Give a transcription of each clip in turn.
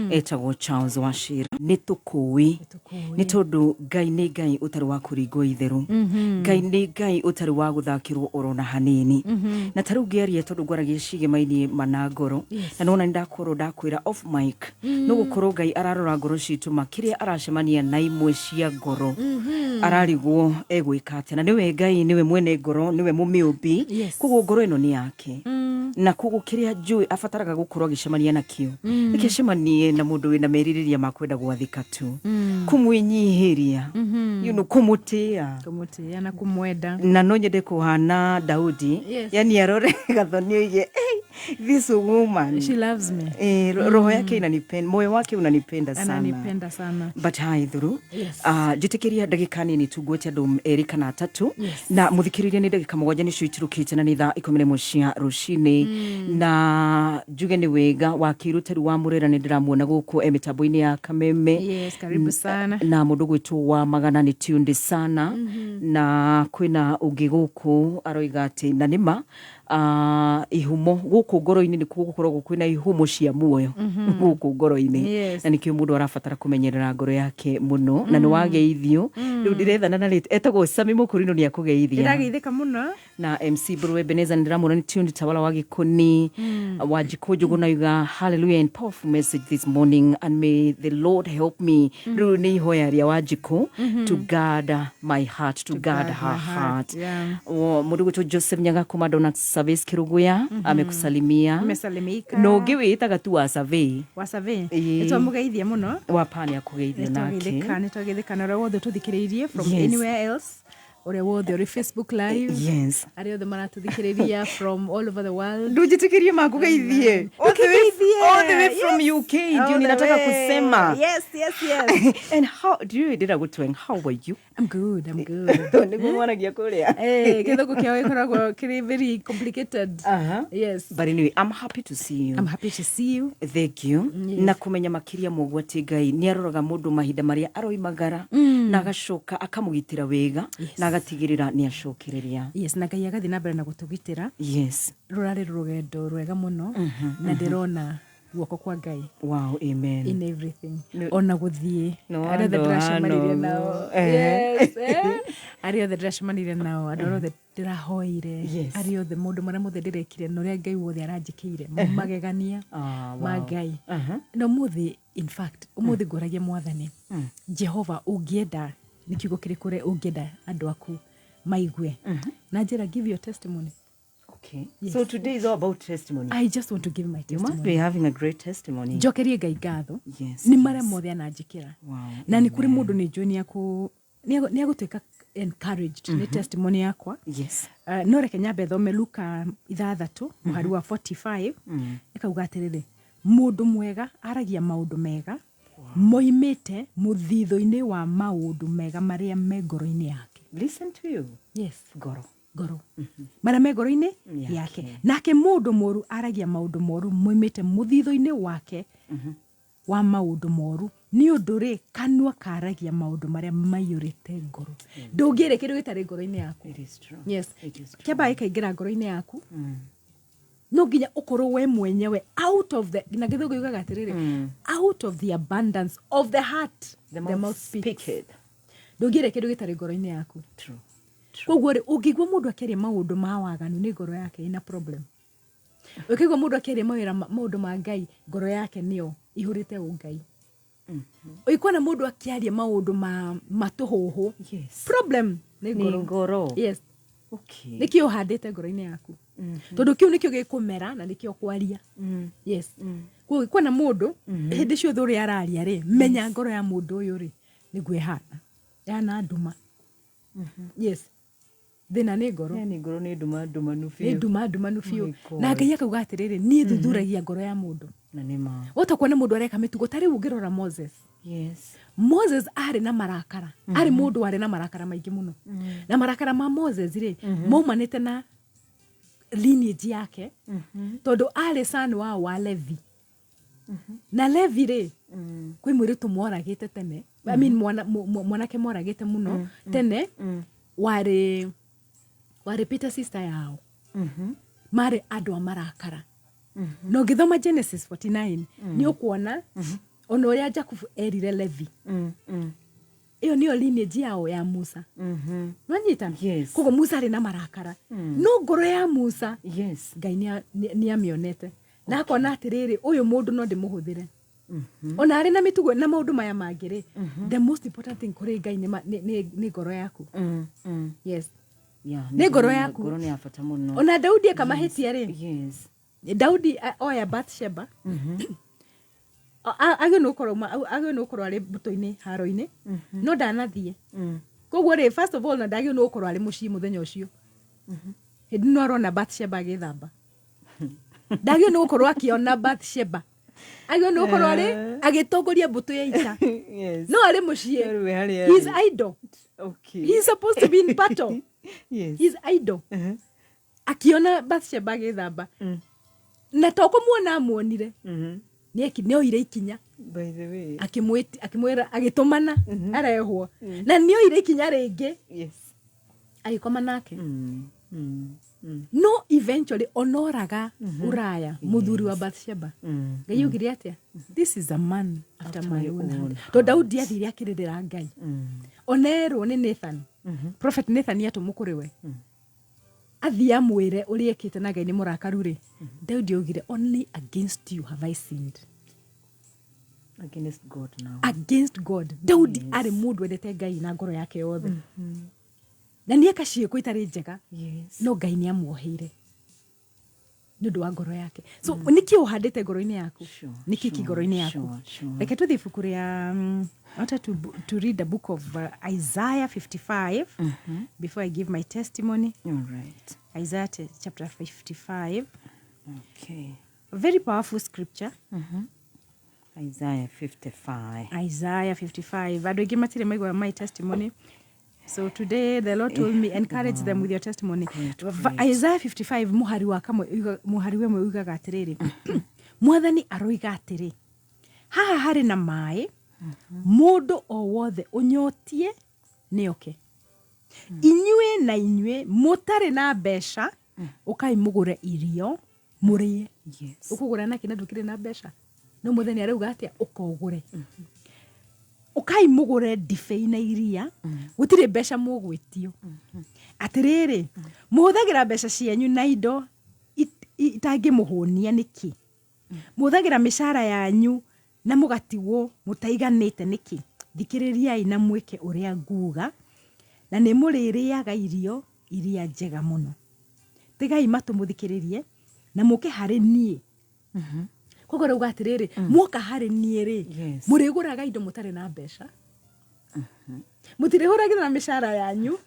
Etagwo Charles Wachira. Nĩ tũkũĩ nĩ tondũ Ngai nĩ Ngai ũtarĩ wa kũringwo itherũ. Ngai nĩ Ngai ũtarĩ wa gũthakĩrwo oro na hanini. Na ta rĩu ngĩaria, tondũ ngwaragia cigemaini mana ngoro, na nona nĩ ndakorwo ndakwĩra off mic, no gũkorwo Ngai ararora ngoro citũ ma kĩrĩa aracemania na imwe cia ngoro, ararigwo egwĩka atĩa. Na nĩwe Ngai, nĩwe mwene ngoro, nĩwe mũmĩũmbi. Koguo ngoro ĩno nĩ yake, na koguo kĩrĩa njũĩ abataraga gũkorwo agĩcemania nakĩo nĩkĩ acemanie na mũndũ wĩna merirĩria ma kwenda gwathĩka tu, kũmwĩnyihĩria, kũmũtĩĩa. Kũmũtĩĩa na kũmwenda. Na no nyende kũhana Daudi. Yani arore Gathoni oige, "Hey, this woman, she loves me." Eh, roho yake inanipenda, moyo wake unanipenda sana. Ananipenda sana. But hi thuru. Njĩtĩkĩria ndagĩka nini tu ngwete andũ erĩ kana atatũ. Na mũthikĩrĩria, nĩ ndagĩka 7 nĩcio itirũkĩte na nĩ thaa 11 cia rũcinĩ. Na njuge nĩ wega wa kĩrũteru wa Mũrera, nĩ ndĩramuona gũkũ e mĩtambo-inĩ ya Kameme. Yes, karibu sana. Na mũndũ gwĩtwo wa Magana nĩ tuned sana. Na kwĩna ũngĩ gũkũ aroiga atĩ na nĩma ihumo gũkũ ngoro-inĩ nĩkuo gũkoragwo kwĩna ihumo cia muoyo gũkũ ngoro-inĩ. Na nĩkĩo mũndũ arabatara kũmenyerera ngoro yake mũno. Na nĩ wageithio rĩu, ndĩrethana na rĩtwa, etagwo Sami Mũkũrinũ, nĩ akũgeithia. Ndĩrageithĩka mũno. Na MC Mbũrũ Ebeneza nĩ ndĩramuona nĩ tuned. Tawala wa Gĩkũni wa Njikũ Njũgũ nauga, "Hallelujah and powerful message this morning, and may the Lord help me." Rĩu nĩ ihoya rĩa Wanjikũ, to guard my heart, to guard guard her my heart, heart. Mũndũ gwĩtwo Joseph Nyaga kuma Donat Service Kĩrũgũya amekusalimia. Amesalimika. Na ũngĩ wĩĩtaga tu wa survey. Wa survey. Ĩĩ. Nĩ twamũgeithia mũno. Wa pa nĩ akũgeithia nake. Nĩtwageithĩka na ũrĩa wothe ũtũthikĩrĩirie from anywhere else, ũrĩa wothe ũrĩ Facebook Live, arĩa othe maratũthikĩrĩria from all over the world. Ndunjitikirie makugeithie all the way, Tukugeithie. all the way from UK. All ndio the ninataka way. kusema. Yes. And how do you ndĩra gũtweng, how are you? I'm good, I'm good. Nĩguo mwaragia kũrĩa. Eh, gĩthũngũ kĩao gĩkoragwo kĩrĩ very complicated. Yes. But anyway, I'm happy to see you. I'm happy to see you. Thank you. Na kũmenya makĩria mũguo atĩ Ngai nĩ aroraga mũndũ mahinda marĩa aroimagara, na agacoka akamũgitĩra wega, na agatigĩrĩra nĩ acokereria. Yes, na Ngai agathiĩ na mbere na gũtũgitĩra. Rũrarĩ rũgendo rwega mũno, na ndĩrona guoko kwa Ngai Wow, amen. in everything. Ona gũthiĩ No arĩa othe wando ndĩracemanirie hano nao. ũguo. Yes, eh. Arĩa othe ndĩracemanirie nao, andũ arĩa othe ndĩrahoire, arĩa othe, maũndũ marĩa mothe ndĩrekire na ũrĩa Ngai wothe aranjĩkĩire magegania ma Ngai. Na ũmũthĩ, in fact, ũmũthĩ ngũragia Mwathani Jehova, ũngĩenda nĩ kiugo kĩrĩkũ ũrĩa ũngĩenda andũ aku maigue? Na njĩra, give your testimony. Okay. So today is all about testimony. I just want to give my You must testimony. be having a great testimony. Njokerie Ngai ngatho nĩ marĩa mothe ananjĩkĩra. Na nĩ kũrĩ mũndũ nĩ njũĩ nĩ agũtuĩka encouraged nĩ testimony yakwa. No reke nyambe thome Luka 6 mũhari wa 45. Ĩkauga atĩrĩrĩ, "Mũndũ mwega aragia maũndũ mega moimĩte mũthithũ-inĩ wa maũndũ mega marĩa me ngoro-inĩ yake." Listen to you. Ngoro. Ngoro, marĩa me ngoro-inĩ yake. Yake. Nake mũndũ mũru aragia maũndũ moru moimĩte mũthithũ-inĩ wake wa maũndũ moru, nĩ ũndũ rĩ, kanua karagia maũndũ marĩa maiyũrĩte ngoro. Ndũngĩrĩ kĩndũ gĩtarĩ ngoro-inĩ yaku. It is true. It is true. Kĩambaga gĩkaingĩra ngoro-inĩ yaku. No nginya ũkorwo we mwenyewe out of the, na Gĩthũngũ yugaga atĩrĩrĩ, "Out of the abundance of the heart the mouth speaks." Speaketh. Ndũngĩrĩa kĩndũ gĩtarĩ ngoro-inĩ yaku. True. Koguo rĩ, ũngĩigua mũndũ akĩaria maũndũ ma waganu, nĩ ngoro yake ĩna problem. Ũkĩigua mũndũ akĩaria mawĩra maũndũ ma Ngai, ngoro yake nĩyo ihũrĩte ũngai. Ũikuona mũndũ akĩaria maũndũ ma matũhũhũ, problem nĩ Nĩ ngoro. ngoro. Yes. Nĩkĩo ũhandĩte ngoro-inĩ yaku, tondũ kĩu nĩkĩo gĩkũmera na nĩkĩo kwaria. Yes. Koguo ũngĩkuona mũndũ hĩndĩ ciothe ũrĩa araria rĩ, menya ngoro ya mũndũ ũyũ rĩ, nĩguo ĩhana, ĩhana nduma. Yes, thĩna nĩ ngoro. Yani ngoro nĩ nduma ndumanu nĩ biũ. Nduma ndumanu biũ. My God. Na Ngai akauga atĩrĩrĩ, "Niĩ thuthuragia ngoro ya mũndũ." Na nĩ ma. Wota kuona mũndũ areka mĩtugo ta rĩu, ũngĩrora Moses. Moses arĩ na marakara, arĩ mũndũ warĩ na marakara maingĩ mũno. Na marakara ma Moses rĩ, maumanĩte na lineage yake, tondũ arĩ son wa Levi. Na Levi rĩ, kwĩ mũirĩtu moragĩte tene, I mean, mwanake moragĩte mũno tene, warĩ Peter, sister yao. Marĩ andũ a marakara. Na ũngĩthoma Genesis 49 nĩ ũkuona ona ũrĩa Jakubu erire Levi. Ĩyo nĩyo lineage yao ya Musa. Nwanyita? Yes. Koguo Musa arĩ na marakara, no ngoro ya Musa, Ngai nĩ amĩonete na akona atĩrĩrĩ, ũyũ mũndũ no ndĩmũhũthĩre ona arĩ na mĩtugo na maũndũ maya mangĩ rĩ. The most important thing kũrĩ Ngai nĩ ngoro yaku. Yes. Nĩ ngoro yaku. Ngoro nĩ ya bata mũno. Ona Daudi akamahĩtia rĩ, Daudi oya Bathsheba, agĩrĩirwo nĩ gũkorwo arĩ mbũtũ-inĩ haro-inĩ, no ndanathiĩ. Koguo rĩ, first of all, na ndagĩrĩirwo nĩ gũkorwo arĩ mũciĩ mũthenya ũcio. Hĩndĩ no arona Bathsheba agĩthamba, ndagĩrĩirwo nĩ gũkorwo akĩona Bathsheba, agĩrĩirwo nĩ gũkorwo arĩ agĩtongoria mbũtũ ya ita. No arĩ mũciĩ. Rĩu harĩa He is arĩ. idle. He is supposed to be in battle. He is idle. Akiona Bathsheba agĩthamba, na to kũmuona amuonire, nĩ oire ikinya. By the way. Akĩmwĩra, agĩtũmana arehwo, na nĩ oire ikinya rĩngĩ, agĩkoma nake. No eventually onoraga Uraya, mũthuri wa Bathsheba. Ngai augire atĩa? "This is a man after my own heart." Tondũ Daudi athire akĩrĩrĩra Ngai, onerwo nĩ Nathan, prophet Nathan atũmwo kũrĩ we athiĩ amwĩre ũrĩa ekĩte na Ngai nĩ mũrakaru rĩ, Daudi augire, "Only against you have I sinned." Against God now. Against God. Daudi arĩ mũndũ wendete Ngai na ngoro yake yothe, na nĩ eka ciĩko itarĩ njega, no Ngai nĩ amuoheire nĩ ũndũ wa ngoro yake. So nĩkĩ ũhandĩte ngoro-inĩ yaku? Nĩkĩ kĩ ngoro-inĩ yaku? Sure. Reke tũthiĩ ibuku rĩa I wanted to read the book of Isaiah 55 before I give my testimony. All right. Isaiah chapter 55. A very powerful scripture. Isaiah 55. Isaiah 55. Andũ aingĩ matirĩ maigua my testimony. So today the Lord told me, "Encourage them with your testimony." Great, Isaiah 55 mũhari wa kamwe mũhari wa ĩmwe ugaga atĩrĩrĩ, Mwathani aroiga atĩrĩ, haha harĩ na maĩ, mũndũ o wothe ũnyotie nĩoke. Inyuĩ na inyuĩ mũtarĩ na mbeca, ũkai mũgũre irio mũrĩe. Ũkũgũra nakĩ na ndũkĩrĩ na mbeca? No mũthenya arauga atĩa? Ũkogũre. Ũkai mũgũre ndibei na iria, gũtirĩ mbeca mũgwĩtio. Atĩrĩrĩ, mũhũthagĩra mbeca cianyu na indo itangĩmũhũnia nĩkĩ? Mũhũthagĩra mĩcara yanyu na mũgatigwo mũtaiganĩte nĩkĩ? Thikĩrĩriai na mwĩke ũrĩa nguga, na nĩ mũrĩrĩaga irio iria njega mũno. Tegai matũ mũthikĩrĩrie na mũke harĩ niĩ. Koguo rauga atĩrĩrĩ, mwoka harĩ niĩ rĩ, mũrĩgũraga indo mũtarĩ na mbeca, mũtirĩhũragĩra na mĩcara yanyu.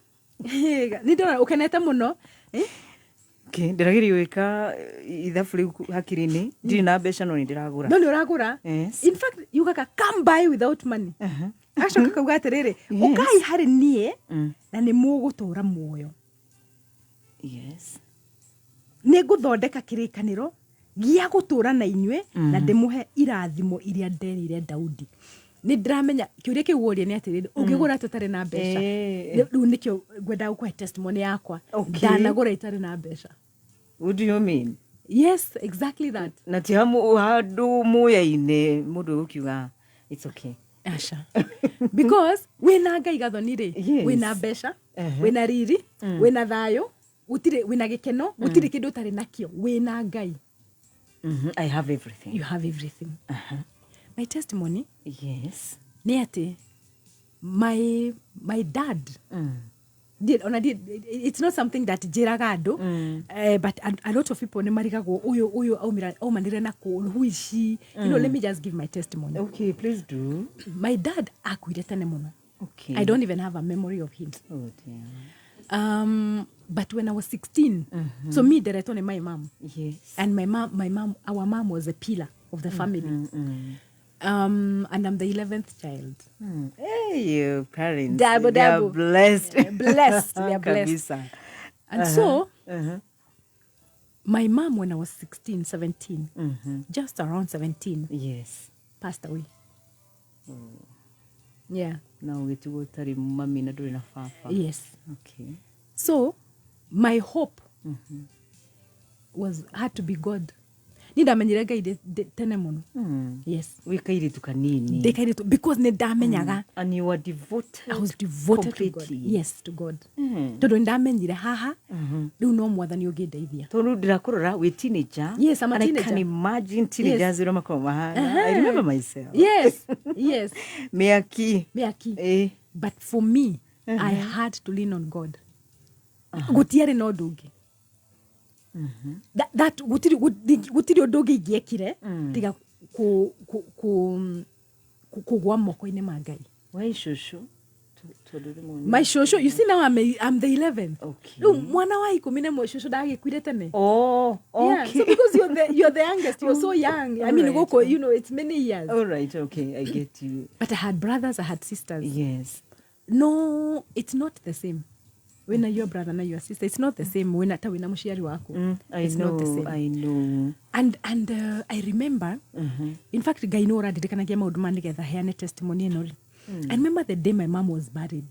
Nĩ ndona ũkenete mũno. Eh? Okay, ndĩrageria gwĩka ithabu rĩu hakiri-inĩ. Ndirĩ na mbeca no nĩ ndĩragũra. No nĩ ũragũra. In fact, yugaga, "Come buy without money." Agacoka kauga atĩrĩrĩ, ũkai harĩ niĩ na nĩ mũgũtũra muoyo. Nĩ ngũthondeka kĩrĩkanĩro gĩa gũtũũra na inyuĩ na ndĩmũhe irathimo iria nderĩire Daudi. Nĩ ndĩramenya kĩũria kĩu woria nĩ atĩrĩrĩ, ũngĩgũra atĩa ũtarĩ na mbeca? Rĩu nĩkĩo ngwendaga gũkũhe testimony yakwa. Ndanagũra itarĩ na mbeca. What do you mean? Yes, exactly that. Na ti handũ muya-inĩ mũndũ egũkiuga it's okay. Aca, because wĩna Ngai gathoni rĩ, wĩna mbeca, wĩna riri, wĩna thayũ, gũtirĩ, wĩna gĩkeno, gũtirĩ kĩndũ ũtarĩ nakĩo wĩna Ngai. I have everything. You have everything. My testimony nĩ atĩ my dad, ona it's not something that njĩraga andũ, but a lot of people nĩ marigagwo ũyũ aumanire na kũ, who is she? Let me just give my testimony. Okay, please do. My dad akuire tene mũno. I don't even have a memory of him. Oh dear. But when I was 16, so me nderetwo nĩ my mom, and my mom, our mom was a pillar of the family. And I'm the 11th child. Hey, your parents. Double, They are double. blessed. Blessed. They are blessed. Kabisa. And so, my mom, when I was 16, 17, just around 17, passed away. Yeah. Na ũgĩtigwo ũtarĩ mami na ndũrĩ na baba. Yes. So, my hope was had to be God. Ni ndamenyire Ngai tene mũno. Yes. Wĩ kairĩtu kanini. Ndĩ kairĩtu, because nĩ ndamenyaga. And you were devoted. I was devoted to God. Completely. Yes, to God. Tondũ nĩ ndamenyire haha rĩu no Mwathani ũngĩndeithia. Tondũ ndĩrakũrora wĩ teenager. Yes, I'm a And I teenager. can imagine teenagers ũrĩa makoragwo mahana. I remember myself. Mĩaki. Mĩaki. But for me, I had to lean on God. Gũtiarĩ na ũndũ ũngĩ. That gũtirĩ ũndũ ũngĩ ingĩekire tiga kũgwa moko-inĩ ma Ngai. Why shosho? Tondũ rĩmwe My shosho, you see, now I'm the 11th. Rĩu mwana wa 11, shosho ndagĩkuire tene. Yeah, so because you're the youngest, you're so young. I mean, gũkũ, it's many years. All right, okay, I get you. But I had brothers, I had sisters. No, it's not the same. When your brother na your sister, it's not the same. When hata wĩna mũciari waku. I It's know, not the same. I know. And I remember, in fact, Ngai no ũrandirikanagia maũndũ ma nĩgetha heane testimony ĩno rĩ. I remember the day my mom was buried.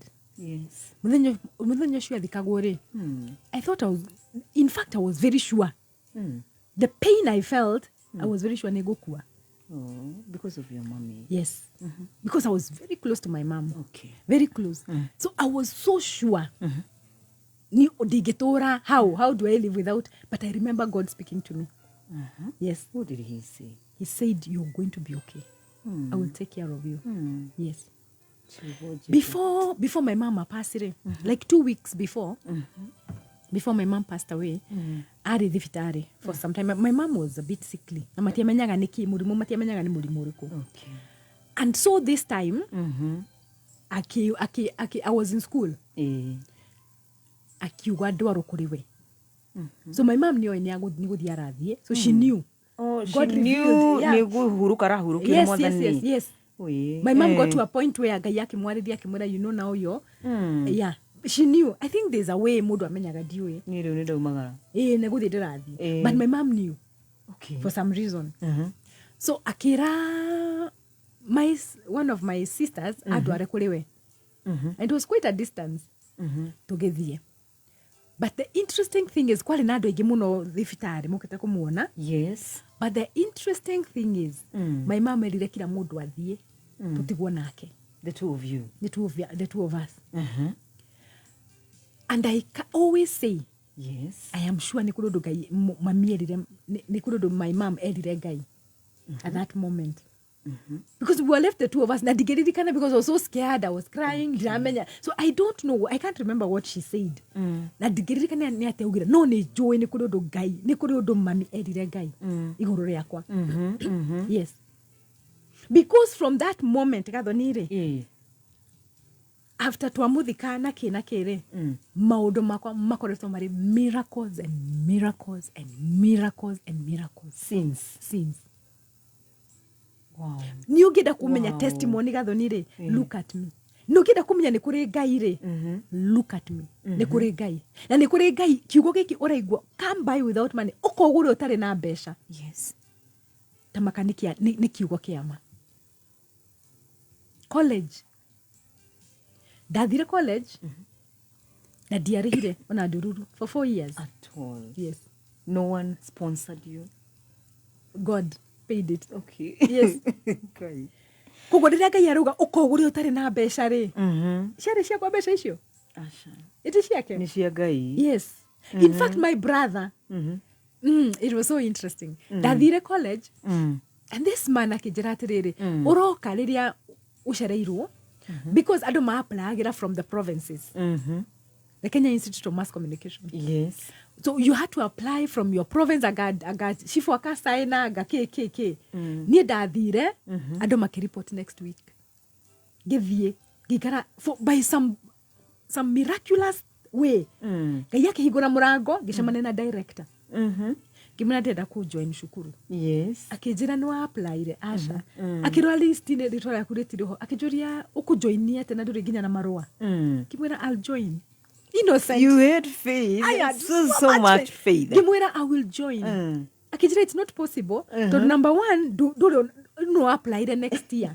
Mũthenya ũcio athikagwo rĩ, I thought I was, in fact, I was very sure. The pain I felt, I was very sure nĩ ngũkua. Oh, because of your mommy. Yes. Because I was very close to my mom. Very close. So I was so sure. Ni ndingĩtũra, how do I live without? But I remember God speaking to me. Yes. What did he say? He said, "You're going to be okay. I will take care of you." Yes. Kiugo. Before my mama passed, like 2 weeks before my mom passed away, arĩ thibitarĩ for some time. My mom was a bit sickly. Na matiamenyaga nĩ kĩ mũrimũ, matiamenyaga nĩ mũrimũ ũrĩkũ. And so this time, I was in school. Akiuga ndwarwo kũrĩ we. So my mom nĩoĩ nĩ gũthiĩ arathiĩ. So she knew. Oh, she God knew revealed, yeah. nĩ kũhurũka arahurũkire Mwathani. Ui. My mom got to a point where Ngai akĩmwarĩria, akĩmwĩra, "Now you're," yeah, she knew. I think there's a way mũndũ amenyaga, ndiũĩ. Niĩ rĩu nĩ ndaumagara. Ĩĩ, nĩ gũthiĩ ndĩrathiĩ. But my mom knew for some reason. So akĩra one of my sisters andware kũrĩ we. And it was quite a distance. Tũgĩthiĩ. But the interesting thing is, kwarĩ na andũ aingĩ mũno thibitarĩ mokĩte kũmuona. But the interesting thing is, my mom erire kila mũndũ athiĩ, tũtigwo nake. The two of you. The two of us. And I always say, I am sure nĩ kũrĩ ũndũ Ngai mami erire, nĩ kũrĩ ũndũ my mom erire Ngai at that moment. Because we were left, the two of us, na ndingĩririkana because I was so scared, I was crying, ndiramenya. So I don't know, I can't remember what she said. Na ndingĩririkana nĩ atĩa augire, no nĩ njũĩ nĩ kũrĩ ũndũ Ngai, nĩ kũrĩ ũndũ mami erire Ngai igũrũ rĩakwa. Yes. Because from that moment, Gathoni rĩ, after twamuthika na kĩ na kĩ rĩ, maũndũ makwa makoretwo marĩ miracles and miracles and miracles and miracles. Since. Since. Nĩ ũngĩenda kũmenya testimony, Gathoni rĩ, look at me. Nĩ ũngĩenda kũmenya nĩ kũrĩ Ngai rĩ, look at me. Nĩ kũrĩ Ngai, na nĩ kũrĩ Ngai. Kiugo gĩkĩ ũraigua, "Come buy without money," ũkogũre ũtarĩ na mbeca. Ta maka nĩ kiugo kĩama. College, ndathire college na ndiarĩhire ona ndururu for 4 years. At all. Yes. No one sponsored you. God paid it. Yes. Ngai. Koguo rĩrĩa Ngai arauga ũkogũre ũtarĩ na mbeca rĩ, ciarĩ ciakwa mbeca icio? Aca. Ĩti ciake. Nĩ cia Ngai. Yes. In fact, my brother, it was so interesting. Ndathire college and this man akĩnjĩra atĩrĩrĩ, ũroka rĩrĩa ũcereirwo, because andũ ma-applyagĩra from the provinces, the Kenya Institute of Mass Communication. So you had to apply from your province, aga chifu akasaina, aga k k k. Niĩ ndathire, andũ makĩreport next week. Ngĩthiĩ ngĩikara by some miraculous way, Ngai akĩhingũra mũrango, ngĩcemania na director, ngĩmwĩra ndĩrenda kũ join cukuru. Akĩnjĩra, "Nĩ wa applyire?" "Aca." Akĩrora list-inĩ, rĩtwa rĩaku rĩtirĩ ho. Akĩnjũria, "Ũkũjoinia atĩa na ndũrĩ nginya na marũa?" Ngĩmwĩra, "I'll join." Innocent. You had faith. I had so, so much faith. Ngĩmwĩra, "I will join." Akĩnjĩra, "It's not possible, tondũ number one, ndũrĩ no applyire next year."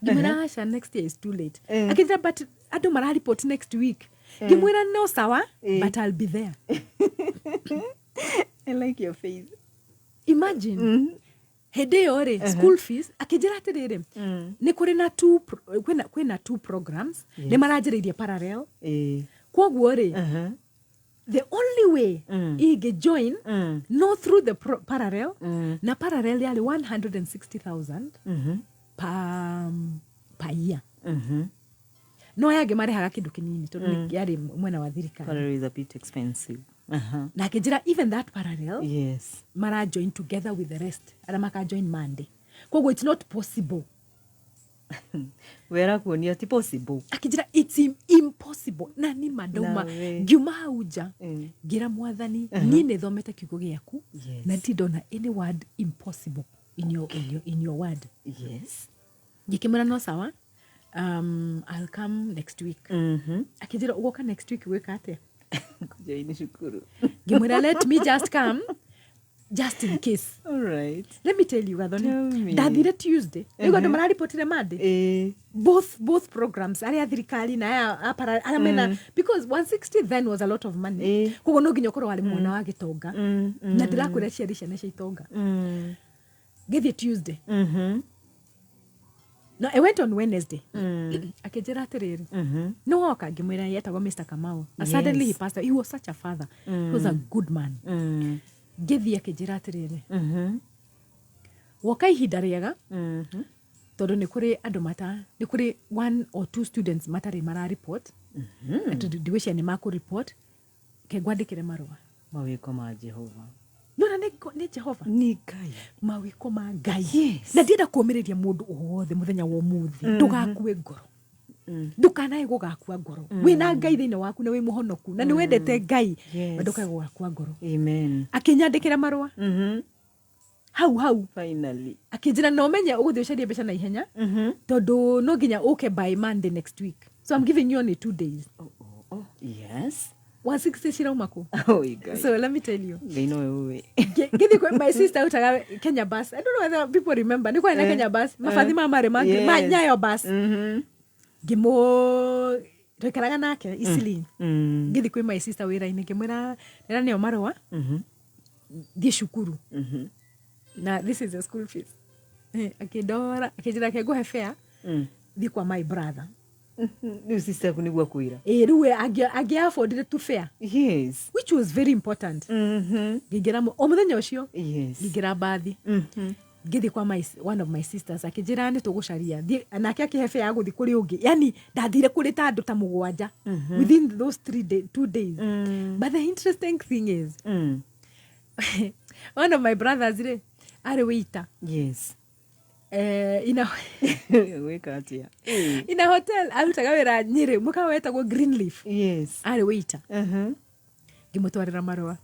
Ngĩmwĩra, "Aca, next year is too late." Akĩnjĩra, "But andũ marareport next week." Ngĩmwĩra, "No sawa, but I'll be there." I like your faith. Imagine hĩndĩ ĩyo rĩ, school fees, akĩnjĩra atĩrĩrĩ, nĩ kũrĩ na two kwĩna two programs, nĩ maranjĩrĩirie parallel. Kwoguo rĩ, the only way ingĩ join no through the parallel, na parallel yarĩ 160,000 per year. No aya angĩ marĩhaga kĩndũ kĩnini tondũ yarĩ mwena wa thirikari. Parallel is a bit expensive. Na akĩnjĩra even that parallel mara join together with the rest arĩa maka join Monday, koguo it's not possible. Wera kuonia ti possible. Akĩnjĩra it's impossible na nĩ ma ndauma. Nawe. Ngiuma hau nja, ngĩra Mwathani, niĩ nĩ thomete kiugo gĩaku na ndirĩ ndona any word impossible in your word. Ngĩkĩmwĩra no sawa, I'll come next week. Akĩnjĩra, "Ũgoka next week gwĩka atĩa?" Kujoin cukuru. Ngĩmwĩra, "Let me just come just in case." All right. Let me tell you, Gathoni. Tell me. Ndathire Tuesday nĩguo andũ mararipotire Monday. Both programs, arĩa a thirikari na aya a arĩa mena, because 160 then was a lot of money. Koguo no nginya ũkorwo warĩ mwana wa gĩtonga, na ndĩrakwĩra ciarĩ ciana cia itonga. Ngĩthiĩ Tuesday. No, I went on Wednesday. Akĩnjĩra atĩrĩrĩ, nĩ woka? Ngĩmwĩra, yetagwo Mr. Kamau. And suddenly he passed away. He was such a father, he was a good man. Ngĩthiĩ, akĩnjĩra atĩrĩrĩ, woka ihinda rĩega tondũ nĩ kũrĩ andũ mata nĩ kũrĩ one or two students matarĩ mara report, na tondũ ndigwĩciria nĩ makũ report, ke ngwandĩkĩre marũa. Mawĩko ma Jehova. Nona nĩ Jehova. Nĩ Ngai. Mawĩko ma Ngai. Na ndienda kũũmĩrĩria mũndũ o wothe mũthenya wa ũmũthĩ, ndũgakue ngoro, ndũkanae gũgakua ngoro. Wĩna Ngai thĩinĩ waku na wĩ mũhonoku na nĩ wendete Ngai, ndũkae gũgakua ngoro. Amen. Akĩnyandĩkĩra marũa hau hau. Finally. Akĩnjĩra, na ũmenye ũgũthiĩ ũcarie mbeca na ihenya tondũ no nginya ũke by Monday next week, so I'm giving you only 2 days. Oh. Yes. 160 cirauma kũ? Oh, Ngai. So let me tell you. Ngai nowe ũĩ. Ngĩthiĩ kwĩ my sister utaga Kenya Bus. I don't know whether people remember, nĩ kwarĩ na Kenya Bus, mabathi ma marĩ ma ma Nyayo Bus. Ngĩmũ twaikaraga nake Isili. Ngĩthiĩ kwĩ my sister wĩra-inĩ, ngĩmwĩra ndĩra nĩo marũa thiĩ cukuru na this is the school fees. Akĩndora, akĩnjĩra, "Ke ngũhe fare, thiĩ kwa my brother." Rĩu sister yaku nĩguo akwĩra. Ĩ, rĩu we angĩ affordire to fare, which was very important. Ngĩingĩra o mũthenya ũcio, ngĩingĩra mbathi, ngĩthiĩ kwa one of my sisters. Akĩnjĩra, "Nĩ tũgũcaria." Nake akĩhe fare ya gũthiĩ kũrĩ ũngĩ, yani ndathire kũrĩ ta andũ ta mũgwanja within those 3 day, 2 days. But the interesting thing is, one of my brothers rĩ, arĩ waiter Gwĩka atĩa? In a hotel, arutaga wĩra Nyĩrĩ, mũkawa wetagwo Greenleaf. Arĩ waiter. Ngĩmũtwarĩra marũa,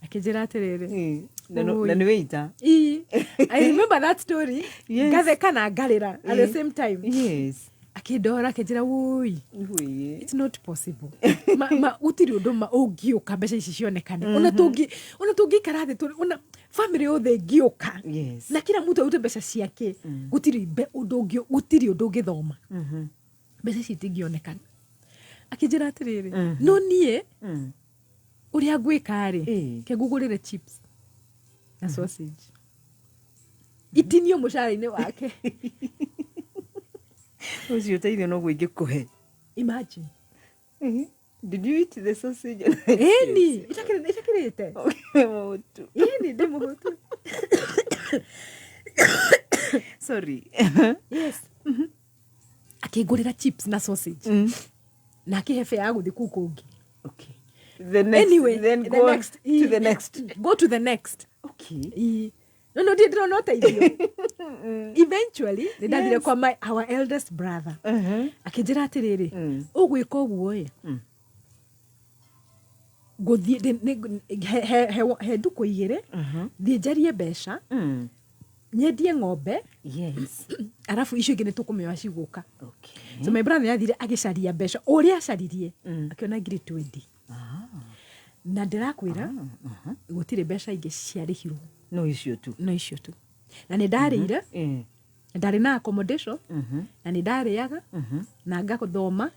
akĩnjĩra atĩrĩrĩ, Na nĩ waiter. Ii, I remember that story. Ngatheka na ngarĩra at the same time. Akĩndora, akĩnjĩra, "Wũi, Wũi. it's not possible. Ma gũtirĩ ũndũ ma ũngĩũka mbeca ici cionekane, ona tũngĩikara thĩ ona family yothe ĩngĩũka na kila mtu arute mbeca ciake, gũtirĩ ũndũ ũngĩ, gũtirĩ ũndũ ũngĩthoma, mbeca ici itingĩonekana." Akĩnjĩra atĩrĩrĩ, "No niĩ ũrĩa ngwĩka rĩ, ke ngũgũrĩre chips na sausage itinio mũcara-inĩ wake." Ũcio ũteithio noguo ingĩkũhe. Imagine. Did you eat the sausage and the Ĩni. chips? Itakĩrĩte. Mũtu. Ĩni, ndĩ mũhũtu. Sorry. Yes, akĩngũrĩra chips na sausage na akĩhe fare ya gũthiĩ kũu kũngĩ. Okay. The next, Anyway, then the go next, to the next. Go to the next. Ii. No ndirĩ ndĩrona ũteithio. Eventually nĩ ndathire kwa our eldest brother. Akĩnjĩra atĩrĩrĩ, "Ũgwĩka ũguo ĩ, ngũthiĩ he ndukũ 2, thiĩ njarie mbeca, nyendie ng'ombe, arabu icio ingĩ nĩ tũkũmĩoya cigũka." So my brother nĩ athire agĩcaria mbeca, o ũrĩa acaririe akĩona ngiri 20. Na ndĩrakwĩra, gũtirĩ mbeca ingĩ ciarĩhirwo. No icio tu. No icio tu. Na nĩ ndarĩire, ndarĩ na accommodation, na nĩ ndarĩaga na ngathoma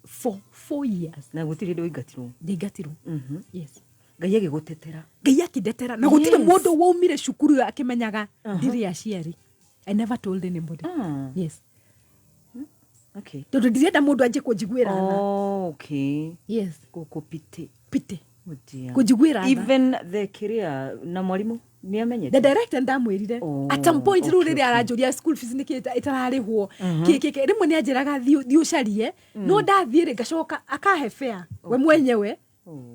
for 4 years. Na gũtirĩ hĩndĩ waingatirwo. Ndingatirwo, yes. Ngai agĩgũtetera. Ngai akĩndetera, na gũtirĩ mũndũ waumire cukuru ĩyo akĩmenyaga ndirĩ aciari. I never told anybody. Yes. Tondũ ndirenda mũndũ anjie kũnjiguĩra tha. Oh, okay. Yes. Gũkũpite. Pite. Oh dear. Kũnjiguĩra tha. Even the kĩrĩa na mwarimũ nĩ amenyete? The director ndamwĩrire. At some point rĩu rĩrĩa aranjũria school fees nĩkĩ ĩtararĩhwo, kĩ rĩmwe nĩ anjĩraga thiĩ ũcarie, no ndathiĩ rĩ ngacoka akahe fare we mwenyewe,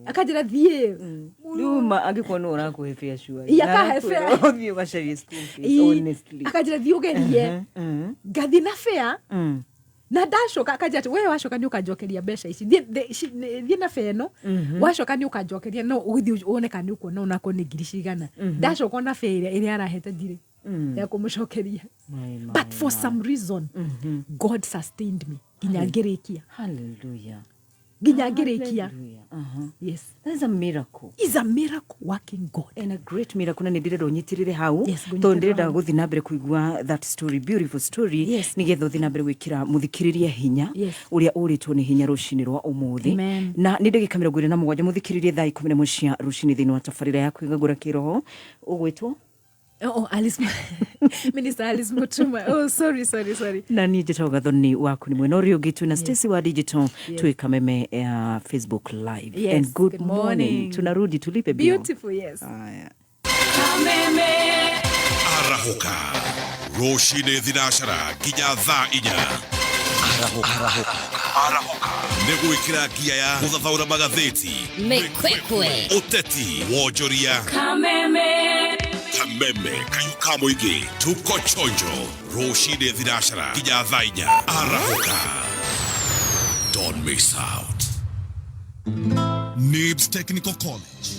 akanjĩra thiĩ. Rĩu ma angĩkorwo nĩwe ũrakũhe fare sure. Ii, akahe fare. Ũthiĩ ũgacarie school fees, honestly. Akanjĩra thiĩ ũgerie. Ngathiĩ na fare. Na ndacoka akanjĩra atĩ we wacoka nĩ ũkanjokeria mbeca ici, thiĩ na fare ĩno, wacoka nĩ ũkanjokeria, no ũgĩthiĩ wone kana nĩ ũkuona onakorwo nĩ ngiri cigana. Ndacoka ona fare ĩrĩa arahete ndirĩ ya kũmũcokeria. But for some reason God sustained me nginya ngĩrĩkia. Hallelujah. Nginya ngĩrĩkia. Hallelujah. Yes. That is a miracle. Is a miracle working God. And a great miracle, na nĩ ndĩrenda ũnyitĩrĩre hau, Yes, tondũ ngũnyitĩrĩra ndĩrenda hau. gũthiĩ na mbere kũigua that story, beautiful story, Yes. nĩgetha ũthiĩ na mbere gwĩkĩra mũthikĩrĩria hinya Yes. ũrĩa ũrĩtwo nĩ hinya rũcinĩ rwa ũmũthĩ. Amen. Na nĩ ndagĩka 27 mũthikĩrĩrie thaa 11 cia rũcinĩ thĩinĩ wa tabarĩra ya kwĩgagũra kĩroho. Ũgwĩtwo? Oh, Alice, Minister Alice Mutuma. Oh, sorry, sorry, sorry. Na niĩ njĩtagwo Gathoni waku nĩ mwena ũrĩa ũngĩ twĩna Stacy wa Digital, twĩ Kameme ya Facebook Live. Yes, And good good morning. morning. Tunarudi tulipe bill. Beautiful, yes. Haya. Arahũka rũcinĩ thinacara nginya thaa 4. Arahũka nĩ gwĩkĩra ngia ya gũthathaũra magathĩti, Mĩkwekwe, ũteti, wonjoria, Kameme, Kameme kayũ ka mũingĩ, tuko chonjo rũcinĩ thinacara nginya thaa 4. Arahũka, don't miss out. Nibs Technical College.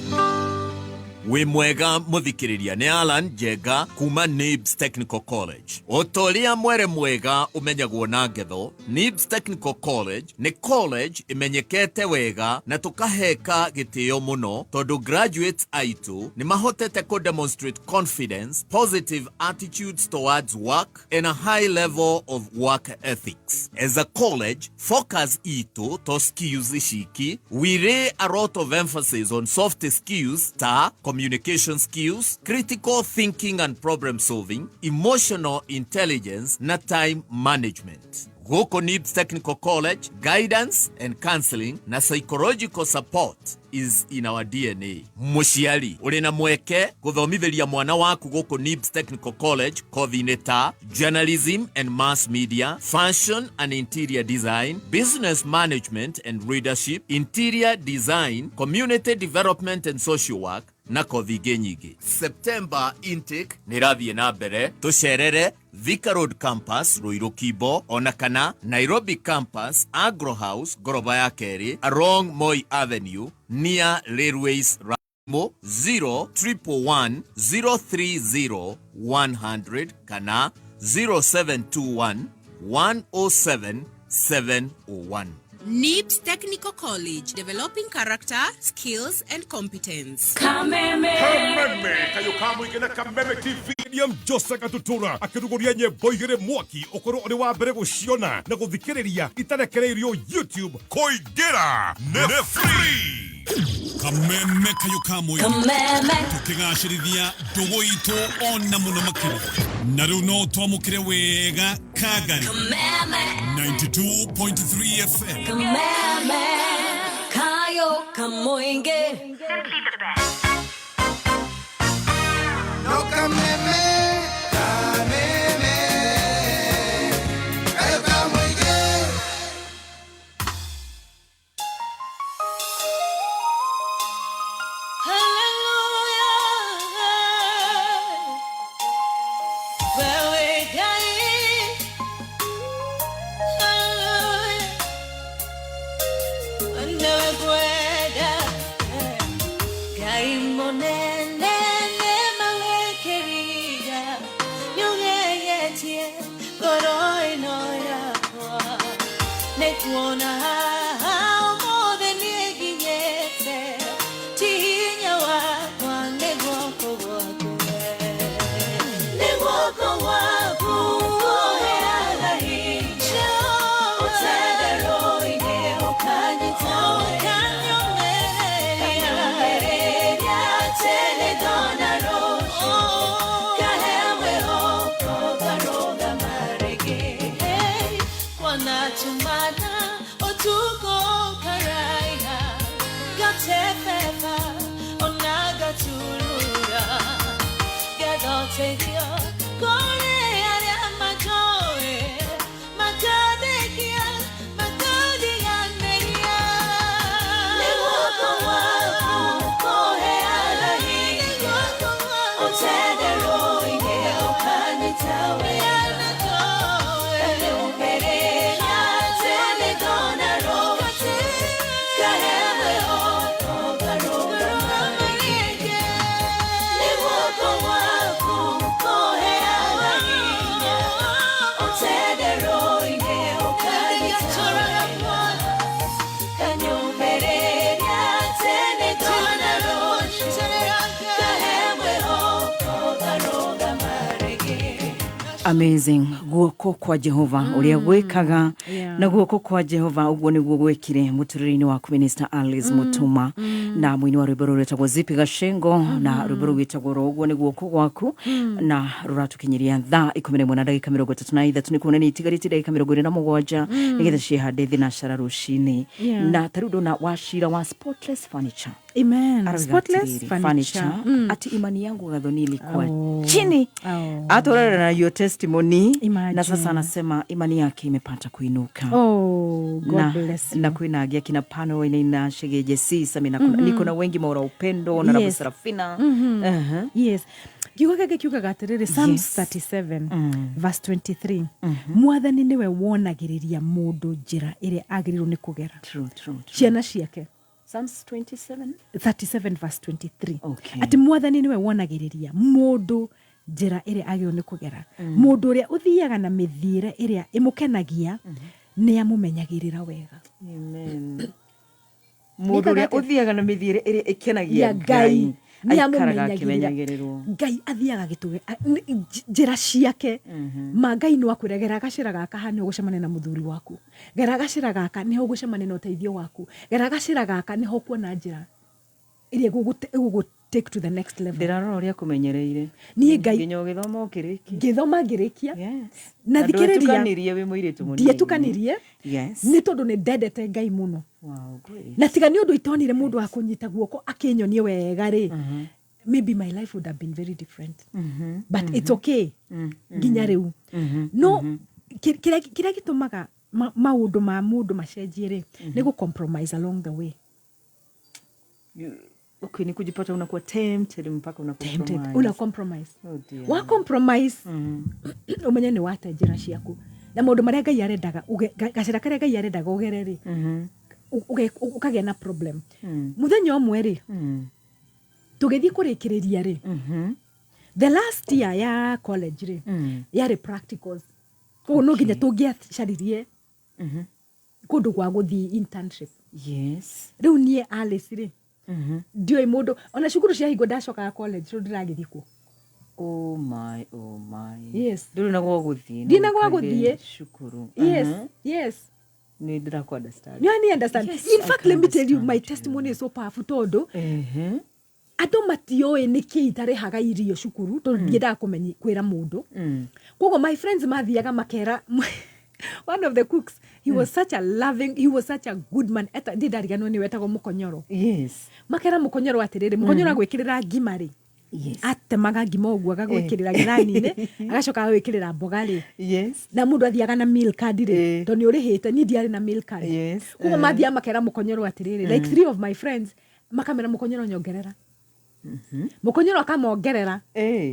Wĩ mwega mũthikĩrĩria, nĩ Alan Njenga kuma Nibs Technical College. O ta ũrĩa mwere mwega ũmenyagwo na ngetho, Nibs Technical College nĩ college ĩmenyekete wega na tũkaheka gĩtĩo mũno tondũ graduates aitũ nĩ mahotete kũ demonstrate confidence, positive attitudes towards work and a high level of work ethics. As a college, focus itũ to skills ciki, we lay a lot of emphasis on soft skills ta communication skills, critical thinking and problem solving, emotional intelligence na time management. Gũkũ Nibs Technical College, guidance and counseling na psychological support is in our DNA. Mũciari ũrĩ na mweke gũthomithĩria mwana waku gũkũ Nibs Technical College kothi-inĩ ta journalism and mass media, fashion and interior design, business management and leadership, interior design, community development and social work na kothi ingĩ nyingĩ. September intake nĩ ĩrathiĩ na mbere, tũcerere Thika Road Campus Ruiru Kimbo ona kana Nairobi Campus Agro House ngoroba ya kerĩ along Moi Avenue near Railways Mo 0 111 030 100 kana 0721 107 701. NIBS Technical College, developing character, skills and competence. Kameme, Kameme kayũ ka mũingĩ na Kameme TV. William Jose Gatutura akĩrugũria nyĩmbo igĩrĩ mwaki ũkorwo ũrĩ wa mbere gũciona na gũthikĩrĩria itarekereirio YouTube. Kũingĩra nĩ free. Kameme kayũ ka mũingĩ, Kameme, tũkĩgacĩrithia ndũgũ itũ ona mũno makĩria, na rĩu no twamũkĩre wega Kagari Kameme, 92.3 FM. Kameme, Kayo Kamoinge. No kameme, kameme, kayo kamoige. Hallelujah. Wewe Ngai. Hallelujah. Wanakwenda. Ngai monene nĩmawĩkĩrire, nĩũgegetie ngoro ĩno yakwa. Nĩkuona haha ũmũthĩ nĩnginyĩte, ti hinya wakwa, nĩ guoko gwaku we. Nĩ guoko gwaku kũheaga hinya, ũtenderũ-inĩ ũkanyita wega, ũkanyũmĩrĩria. Gatumana otuko karaiha Gatefefa onagaturura Gadotedio kore aria majoe Makadekia makadianeria Newoko waku kohe alahinya Otedero ine okanitawe Amazing. Guoko kwa Jehova uria gwikaga na guoko kwa Jehova uguo niguo gwekire muturire-ini waku Minister Alice Mutuma na muini wa rwimbo rũrũ rwĩtagwo Zipi Gacengo na rwimbo rũu rwĩtagwo ro ũguo nĩ guoko gwaku na rũratũkinyiria thaa 11 na ndagĩka 33 nĩ kuonania itigarĩtie ndagĩka 27 nĩgetha ciĩhande thinacara rũcinĩ na ta rĩu ndona Wachira wa Spotless Furniture. Amen. Arauga Spotless atiriri, Furniture. Ati imani yangu Gathoni ilikuwa Oh. chini. Oh. Atorera na your testimony. Imagine. Na sasa anasema imani yake imepata kuinuka. Oh, God na, bless you. na kwina agia kina pano ina shegeje si samina mm -hmm. Niko na wengi maura upendo na Rabu Serafina. Uh-huh. Yes. Kiugo gĩkĩ kiugaga atĩrĩrĩ Psalms 37 verse 23 Mwathani nĩwe wonagĩrĩria mũndũ njĩra ĩrĩa agĩrĩirwo nĩ kũgera. True, true, true. Ciana ciake. Psalms 27 37 verse 23. Okay. Atĩ mwathani nĩwe wonagĩrĩria mũndũ njĩra ĩrĩa agĩrĩirwo nĩ kũgera. Mũndũ ũrĩa ũthiaga na mĩthiĩre ĩrĩa ĩmũkenagia nĩ amũmenyagĩrĩra wega. Amen. Mũndũ ũrĩa ũthiaga na mĩthiĩre ĩrĩa ĩkenagia Ya Ngai nĩ aikaraga amũmenyagĩrĩra. akĩmenyagĩrĩrwo. Ngai athiaga gĩtũge njĩra ciake ma Ngai no akwĩre gera gacĩra gaka haha nĩho ũgũcemania na mũthuri waku, gera gacĩra gaka nĩho ũgũcemania na ũteithio waku, gera gacĩra gaka nĩho ũkuona njĩra ĩrĩa ĩgũgũ take to the next level. Ndĩrarora ũrĩa kũmenyereire. Niĩ Ngai nginya ũgĩthoma ũkĩrĩkia. Ngĩthoma ngĩrĩkia. Yes. Na thikĩrĩria. Ndwetukanirie wĩ mũirĩtu mũnini. Ndietukanirie. Yes. Nĩ tondũ nĩ ndendete Ngai mũno. Wow, great. Na tiga nĩ ũndũ itonire mũndũ wa kũnyita guoko akĩnyonie wega rĩ, maybe my life would have been very different. But it's okay. Nginya rĩu. No kĩrĩa gĩtũmaga maũndũ ma mũndũ macenjie rĩ, nĩ gũ compromise along the way. Okay, ni kujipata unakuwa tempted mpaka una Tempted. compromise. Una compromise. Oh dear. Wa compromise ũmenye nĩ wate njĩra ciaku. Na maũndũ marĩa Ngai arendaga gacĩra karĩa Ngai arendaga ũgere rĩ, ũkagĩa na problem. Mũthenya ũmwe rĩ, tũgĩthiĩ kũrĩkĩrĩria rĩ, the last year ya college rĩ, yarĩ practicals. Koguo no nginya tũngĩacaririe kũndũ gwa gũthiĩ internship. Yes. Rĩu niĩ Alice rĩ, ndiũĩ mũndũ ona cukuru ciahingwo ndacokaga college rĩu ndĩragĩthiĩ kuo. Oh my, oh my. Yes. Ndũrĩ na gwa gũthiĩ. Ndirĩ na gwa gũthiĩ. Cukuru. Yes, yes. Nĩ ndĩrakũ understand. Nĩ ni understand. Yes, In I fact, can let me tell you, my understand testimony is so powerful tondũ andũ matiũĩ nĩkĩ itarĩhaga irio cukuru tondũ ndiendaga kwĩra mũndũ. Koguo my friends mathiaga makera one of the cooks, he was such a loving, he was such a good man. Eta ndi ndariganwo nĩ wetagwo Mũkonyoro. Yes. Makera Mũkonyoro atĩrĩrĩ, Mũkonyoro agwĩkĩrĩra ngima rĩ. Yes. Atemaga ngima ũguo agagwĩkĩrĩra gĩthani-inĩ, agacoka agagwĩkĩrĩra mboga rĩ. Yes. Na mũndũ athiaga na meal card rĩ, tondũ nĩ ũrĩhĩte, niĩ ndiarĩ na meal card. Yes. Koguo mathiaga makera Mũkonyoro atĩrĩrĩ, like 3 of my friends makamera Mũkonyoro nyongerera. Mũkonyoro akamongerera,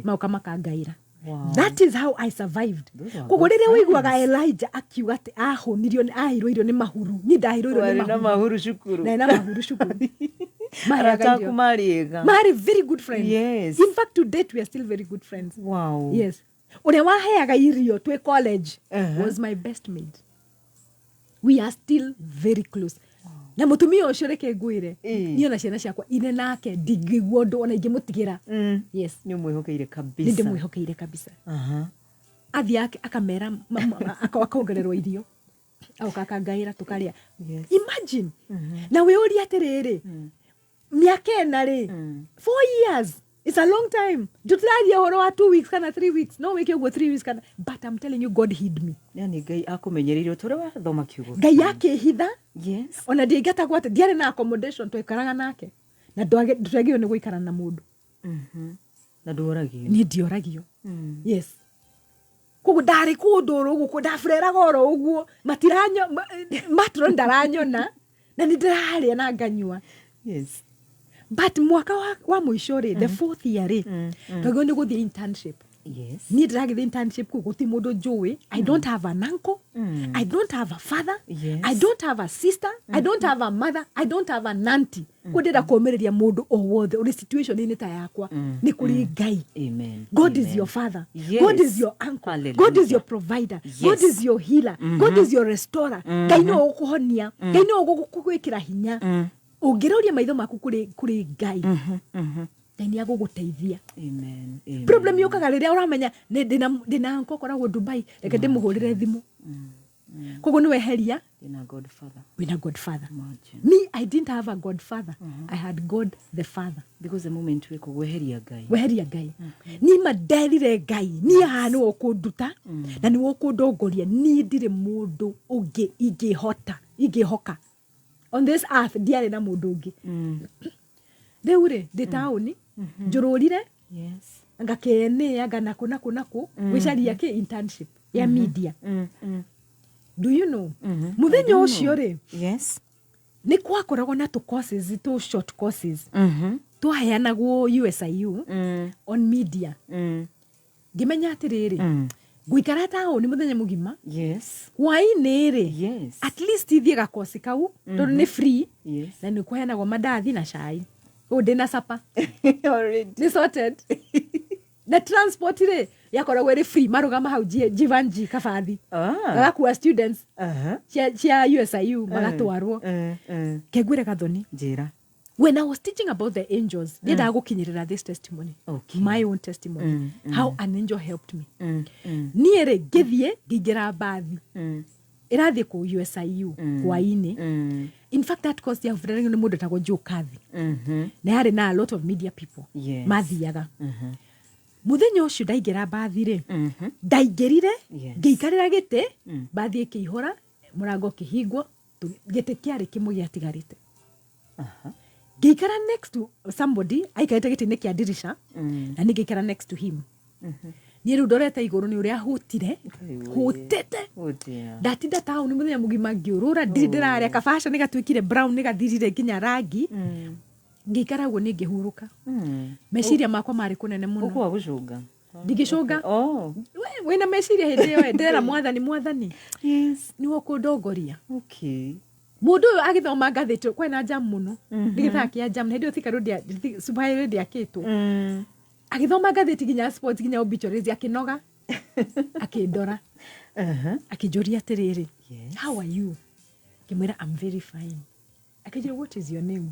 maũka makangaĩra. Wow. That is how I survived. Those are Koguo good rĩrĩa ũiguaga friends. Elijah akiuga atĩ ahũnirio nĩ aheirwo irio nĩ mahuru, niĩ ndaheirwo irio nĩ Warĩ na mahuru. mahuru cukuru. Ndarĩ na mahuru cukuru. Maheaga Arata aku irio. marĩ ega. Marĩ very good friends. Yes. In fact, to date we are still very good friends. Wow. Yes. Ũrĩa waheaga irio twĩ college was my best mate. We are still very close. Na mũtumia ũcio reke ngwĩre, niĩ ona ciana ciakwa ine nake ndingĩigua ũndũ ona ingĩmũtigĩra. Yes. Nĩ ũmwĩhokeire kabisa. Nĩ ndĩmwĩhokeire kabisa. Athiĩ akamera akongererwo irio. Agoka akangaĩra tũkarĩa. Yes. Imagine. Na wĩũrie atĩrĩrĩ, mĩaka ĩna rĩ, 4 years. It's a long time. Tũtiraria ũhoro wa 2 weeks kana 3 weeks. No wĩke ũguo 3 weeks kana, but I'm telling you, God hid me. Yani Ngai akũmenyereire o ta ũrĩa wathoma kiugo. Ngai akĩhitha. Ona ndiaingatagwo atĩ ndiarĩ na accommodation, twaikaraga nake na ndwagĩrĩirwo nĩ gũikara na mũndũ. Na ndworagio. Niĩ ndioragio, yes. Koguo ndarĩ kũndũ oro ũguo ndabureraga oro ũguo, matiranyo matron ndaranyona na nĩ ndĩrarĩa na nganyua. But mwaka wa mũico rĩ, the fourth year rĩ, twagĩrĩirwo nĩ gũthiĩ internship. Niĩ ndĩragĩthiĩ internship kũu, gũtirĩ mũndũ njũĩ. I don't have an uncle, I don't have a father, I don't have a sister, I don't have a mother, I don't have an auntie. Kũ ndĩrenda kũũmĩrĩria mũndũ o wothe ũrĩ situation-inĩ ta yakwa, nĩ kũrĩ Ngai. Amen. God is Amen. your father. God is your uncle. God is your provider. God is your healer. God is your restorer. Ngai nĩwe ũkũhonia. Ngai nĩwe ũgũgwĩkĩra hinya. Ũngĩroria maitho maku kũrĩ Ngai, Ngai nĩ agũgũteithia. Amen. Amen. Problem yũkaga rĩrĩa ũramenya ndĩna uncle ũkoragwo Dubai, reke ndĩmũhũrĩre thimũ. Koguo nĩ weheria Ndĩna godfather. Wĩna godfather. Imagine. Me, I didn't have a godfather. I had God the Father. Because the moment wĩkũ gweheria Ngai. Weheria Ngai, niĩ ma nderire Ngai, niĩ haha nĩwe ũkũnduta na nĩwe ũkũndongoria. Niĩ ndirĩ mũndũ ũngĩ ingĩhota ingĩhoka on this earth. Ndiarĩ na mũndũ ũngĩ. Rĩu rĩ, ndĩ taũni njũrũrire, ngakene anga nakũ nakũ nakũ gwĩcaria kĩ internship ya media. Do you know, mũthenya ũcio rĩ, nĩ kwakoragwo na tũ courses, tũ short courses twaheanagwo USIU on media. Ngĩmenya atĩrĩrĩ, ngũikara taũni mũthenya mũgima, hwaĩ-inĩ rĩ, at least ithiĩ gakosi kau tondũ nĩ free na nĩ kũheanagwo mandathi na cai. Ũũ ndĩna sapa. Already. Nĩ sorted. Na transport rĩ, yakoragwo ĩrĩ free, marũgama hau Jivanji kabathi gagakua students cia USIU magatwarwo. Kengwĩre gathoni. Njĩra. When I was teaching about the angels, ndiendaga gũkinyĩrĩra this testimony, my own testimony, how an angel helped me. Niĩ rĩ, ngĩthiĩ ngĩingĩra mbathi ĩrathiĩ kũ USIU hwainĩ. In fact, that course yaburanagia nĩ mũndũ etagwo Joe Kathi na yarĩ na a lot of media people mathiaga. Mũthenya ũcio ndaingĩra mbathi rĩ, ndaingĩrire, ngĩikarĩra gĩtĩ, mbathi ĩkĩihũra, mũrango ũkĩhingwo, gĩtĩ kĩarĩ kĩmwe gĩatigarĩte. Ngĩikara next to somebody aikarĩte gĩtĩ-inĩ kĩa ndirisha na niĩ ngĩikara next to him. Niĩ rĩu ndorete igũrũ nĩ ũrĩa hũtire, hũtĩte. Oh dear. Ndatinda taũni mũthenya mũgima ngĩũrũra, ndirĩ ndĩrarĩa, kabaca nĩ gatuĩkire brown, nĩ gathirire nginya rangi. Ngĩikara ũguo nĩ ngĩhurũka. Meciria makwa marĩ kũnene mũno. Ũkwa gũcũnga. Ndingĩcũnga. Oh. Wĩna meciria hĩndĩ ĩyo ĩ, ndĩrera Mwathani, Mwathani, nĩwe ũkũndongoria. Mũndũ ũyũ agĩthoma ngathĩti, kwena jam mũno, nĩ gĩthaa kĩa jam na hĩndĩ ĩyo Thika Road Super Highway ndĩakĩtwo. Agĩthoma ngathĩti nginya sports, nginya obituaries, akĩnoga, akĩndora, akĩnjũria atĩrĩrĩ, "How are you?" Ngĩmwĩra, "I'm very fine." Akĩnjĩra, "What is your name?"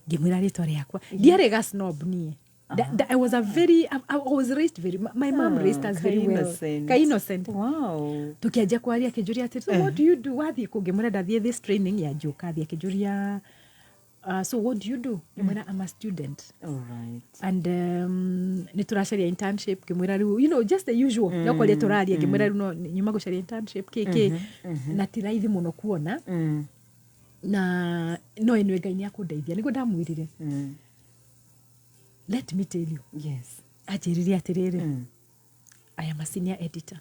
Ngĩmwĩra rĩtwa rĩakwa. Ndiarĩ ga snob niĩ. I was a very I was raised very, my mom raised us very well. Innocent. Ka innocent. Tukianjia kwaria, akĩnjũria atĩrĩ, "So what do you do?" Wathiĩ kũ? Ngĩmwĩra ndathiĩ this training ya Njokathi. Akĩnjũria, "So what do you do?" Ngĩmwĩra, "I'm a student." All right. And nĩ tũracaria internship. Ngĩmwĩra rĩu, just the usual, no kwaria tũraria. Ngĩmwĩra rĩu no nyuma gũcaria internship kĩ na ti raithi mũno kuona, na no ĩnwe Ngai nĩ akũndeithia, nĩguo ndamwĩrire. Let me tell you, anjĩrire atĩrĩrĩ, "I am a senior editor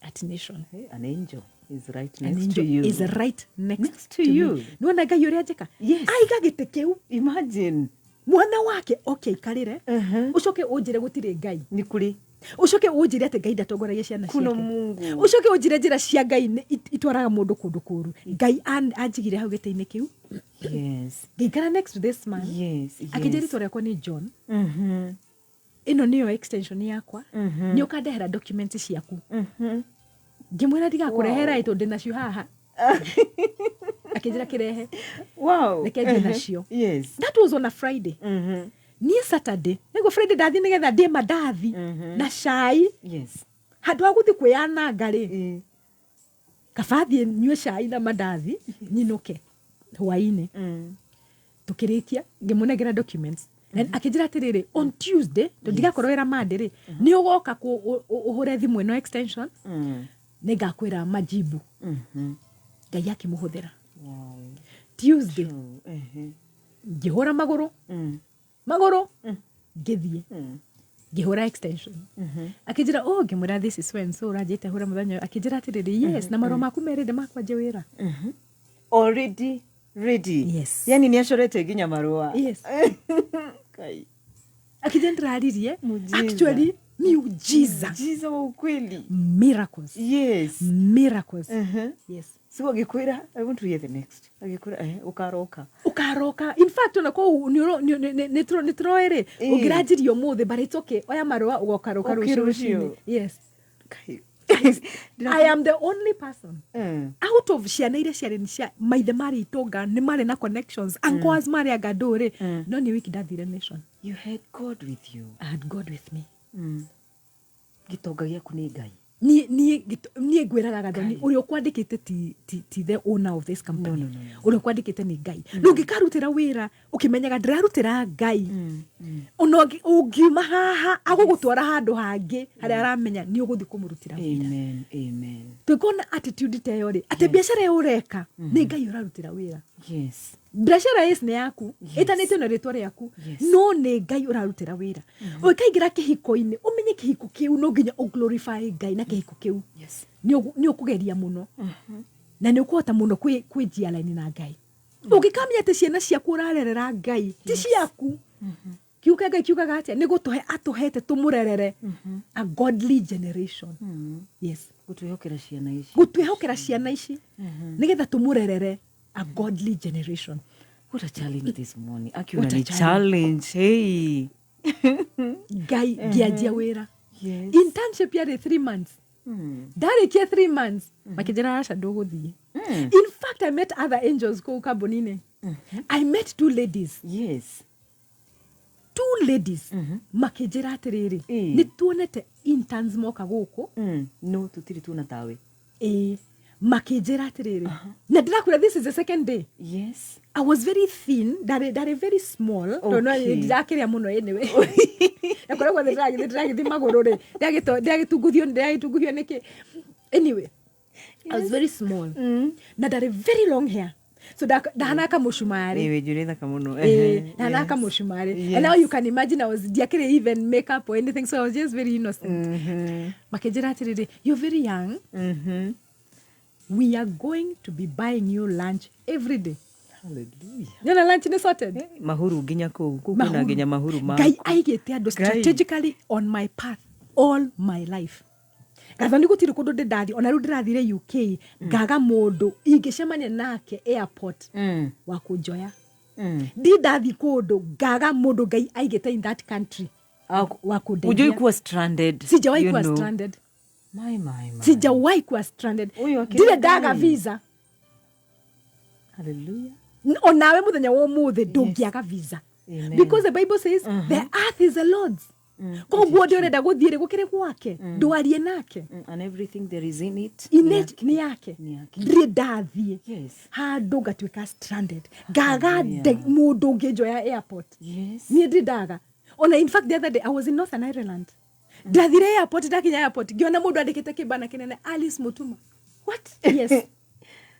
at Nation." Hey, an angel is right An next angel to you. is right next, Next to me. You. Nĩwona Ngai ũrĩa njĩka? Aiga gĩtĩ kĩu. Imagine. Mwana wake oke aikarĩre, ũcoke ũnjĩre gũtirĩ Ngai. Nĩ kũrĩ. Ũcoke ũnjĩre atĩ Ngai ndatongoragia ciana Kuna ciake. Mungu. Ũcoke ũnjĩre njĩra cia Ngai nĩ itwaraga mũndũ kũndũ kũru. Ngai anjigire hau gĩtĩ-inĩ kĩu, ngĩikara next to this man. Akĩnjĩra rĩtwa rĩakwa nĩ John. Ĩno nĩyo extension yakwa, nĩ ũkandehera document ciaku. Ngĩmwĩra ndigakũrehera ĩ tondũ ndĩnacio haha. Akĩnjĩra kĩrehe. Reke thiĩ nacio. That was on a Friday. Niĩ Saturday nĩguo, Friday ndathiĩ nĩgetha ndĩe mandathi na cai. Handũ ha gũthiĩ kwĩyananga rĩ, kaba thiĩ nyue cai na mandathi nyinũke hwainĩ. Tũkĩrĩkia, ngĩmũnengera documents. Na akĩnjĩra atĩrĩrĩ, on Tuesday, tondũ ndigakorwo wĩra Monday rĩ, nĩ ũgoka ũhũre thimũ ĩno extension, nĩ ngakwĩra majibu. Ngai akĩmũhũthĩra. Tuesday ngĩhũra magũrũ magũrũ, ngĩthiĩ ngĩhũra extension. Akĩnjĩra, oh, ngĩmwĩra, "This is when so ũranjĩte hũra mũthenya ũyũ." Akĩnjĩra atĩrĩrĩ, "Yes, na marũa maku merĩndĩ makwanjia wĩra." Already ready. Yes. Yani nĩ acorete nginya marũa. Yes. Kai. Akĩnjĩra ndĩraririe. Muujiza. Actually, miujiza. Muujiza wa ukweli. Miracles. Miracles, yes. So agĩkwĩra, "I want to hear the next." Agĩkwĩra ũkaroka. Ũkaroka. In fact, ona kũu nĩ tũroĩ rĩ, ũngĩranjirie ũmũthĩ, but it's okay, oya marũa, ũgokaroka Ũkĩ rũciũ rũciũ. rũcinĩ. Yes. Kai. I am the only person out of ciana iria ciarĩ cia maithe marĩ itonga, nĩ marĩ na connections, uncles marĩ anga ndũrĩ, no nĩ wiki ndathire mission. You had God with you. I had God with me. Gĩtonga gĩaku nĩ Ngai. Niĩ ngwĩraga, Gathoni, ũrĩa ũkwandĩkĩte ti the owner of this company. No, no, no, no. Ũrĩa ũkwandĩkĩte nĩ Ngai. Na ũngĩkarutĩra wĩra ũkĩmenyaga ndĩrarutĩra Ngai, ona ũngiuma haha agũgũtwara handũ hangĩ harĩa aramenya nĩ ũgũthiĩ kũmũrutĩra wĩra. Amen, amen. Tũngĩkorwo attitude ta ĩyo rĩ, atĩ biacara ĩyo ũreka nĩ Ngai ũrarutĩra wĩra. Biacara yes nĩ yaku, ĩtanĩtio na rĩtwa rĩaku, no nĩ Ngai ũrarutĩra wĩra. Ũngĩkaingĩra kĩhiko-inĩ, ũmenye kĩhiko kĩu no nginya ũglorify Ngai na kĩhiko kĩu. Nĩ ũkũgeria mũno na nĩ ũkũhota mũno kwĩnjia laini na Ngai. Ũngĩkamenya atĩ ciana ciaku ũrarerera Ngai, ti ciaku. Kiugo kĩa Ngai kiugaga atĩa? Nĩ gũtũhe atũhete tũmũrerere a godly generation. Yes. Gũtwĩhokera ciana ici. Gũtwĩhokera ciana ici nĩgetha tũmũrerere a godly generation. What a challenge this morning. Akiona What a ni challenge. Hey. Ngai, ngĩanjia wĩra. Internship yarĩ 3 months. Ndarĩkia 3 months, makĩnjĩra, "Aca, ndũgũthiĩ." In fact, I met other angels kũu kambuni-inĩ. I met two ladies. Two ladies makĩnjĩra atĩrĩrĩ, "Nĩ tuonete interns moka gũkũ." No tũtirĩ tuona tawe. Ĩĩ, makĩnjĩra atĩrĩrĩ, na ndĩrakwĩra, this is the second day. I was very thin, ndarĩ very small, tondũ no ndirakĩrĩa mũno anyway. Na kũrĩa guothe ndĩragĩthiĩ magũrũ rĩ, ndĩragĩtunguthio ndĩragĩtunguthio nĩkĩ. Anyway, I was very small na ndarĩ very long hair, so ndahana kamũcumarĩ. Ĩĩ, njuĩrĩ thaka mũno. Ndahana kamũcumarĩ. And now you can imagine, I was ndiakĩrĩ even makeup or anything, so I was just very innocent. Makĩnjĩra atĩrĩrĩ, "You're very young, we are going to be buying you lunch every day." Hallelujah. Nĩona lunch nĩ sorted. Mahuru nginya kũu. Kũu kwĩna nginya mahuru ma. Ngai aigĩte andũ Ngai. strategically on my path all my life. Gathoni, gũtirĩ kũndũ ndĩ ndathiĩ, ona rĩu ndĩrathire UK, ngaga mũndũ ingĩcemania nake airport wa kũnjoya. Ndi ndathiĩ kũndũ ngaga mũndũ Ngai aigĩte in that country wa Hujui kũndeithia. Kuwa stranded. Sijawahi you kuwa know. stranded. My, my, my. Sijawahi kuwa stranded. Ũyũ akĩrĩ Ndirĩ ndaga Ngai. visa. Hallelujah. Onawe mũthenya wa ũmũthĩ ndũngĩaga visa. Amen. Because the Bible says the earth is the Lord's. Koguo ndĩ ũrenda gũthiĩ rĩ, gũkĩrĩ gwake, ndwarie nake. And everything there is in it. In it nĩ yake. Nĩ yake. Ndirĩ ndathiĩ handũ ngatuĩka stranded, ngaga mũndũ ũngĩnjoya airport. Niĩ ndĩ ndaga ona. In fact, the other day I was in Northern Ireland. Ndathire airport, ndakinya airport ngĩona mũndũ andĩkĩte kĩbana kĩnene, "Alice Mutuma." What? Yes.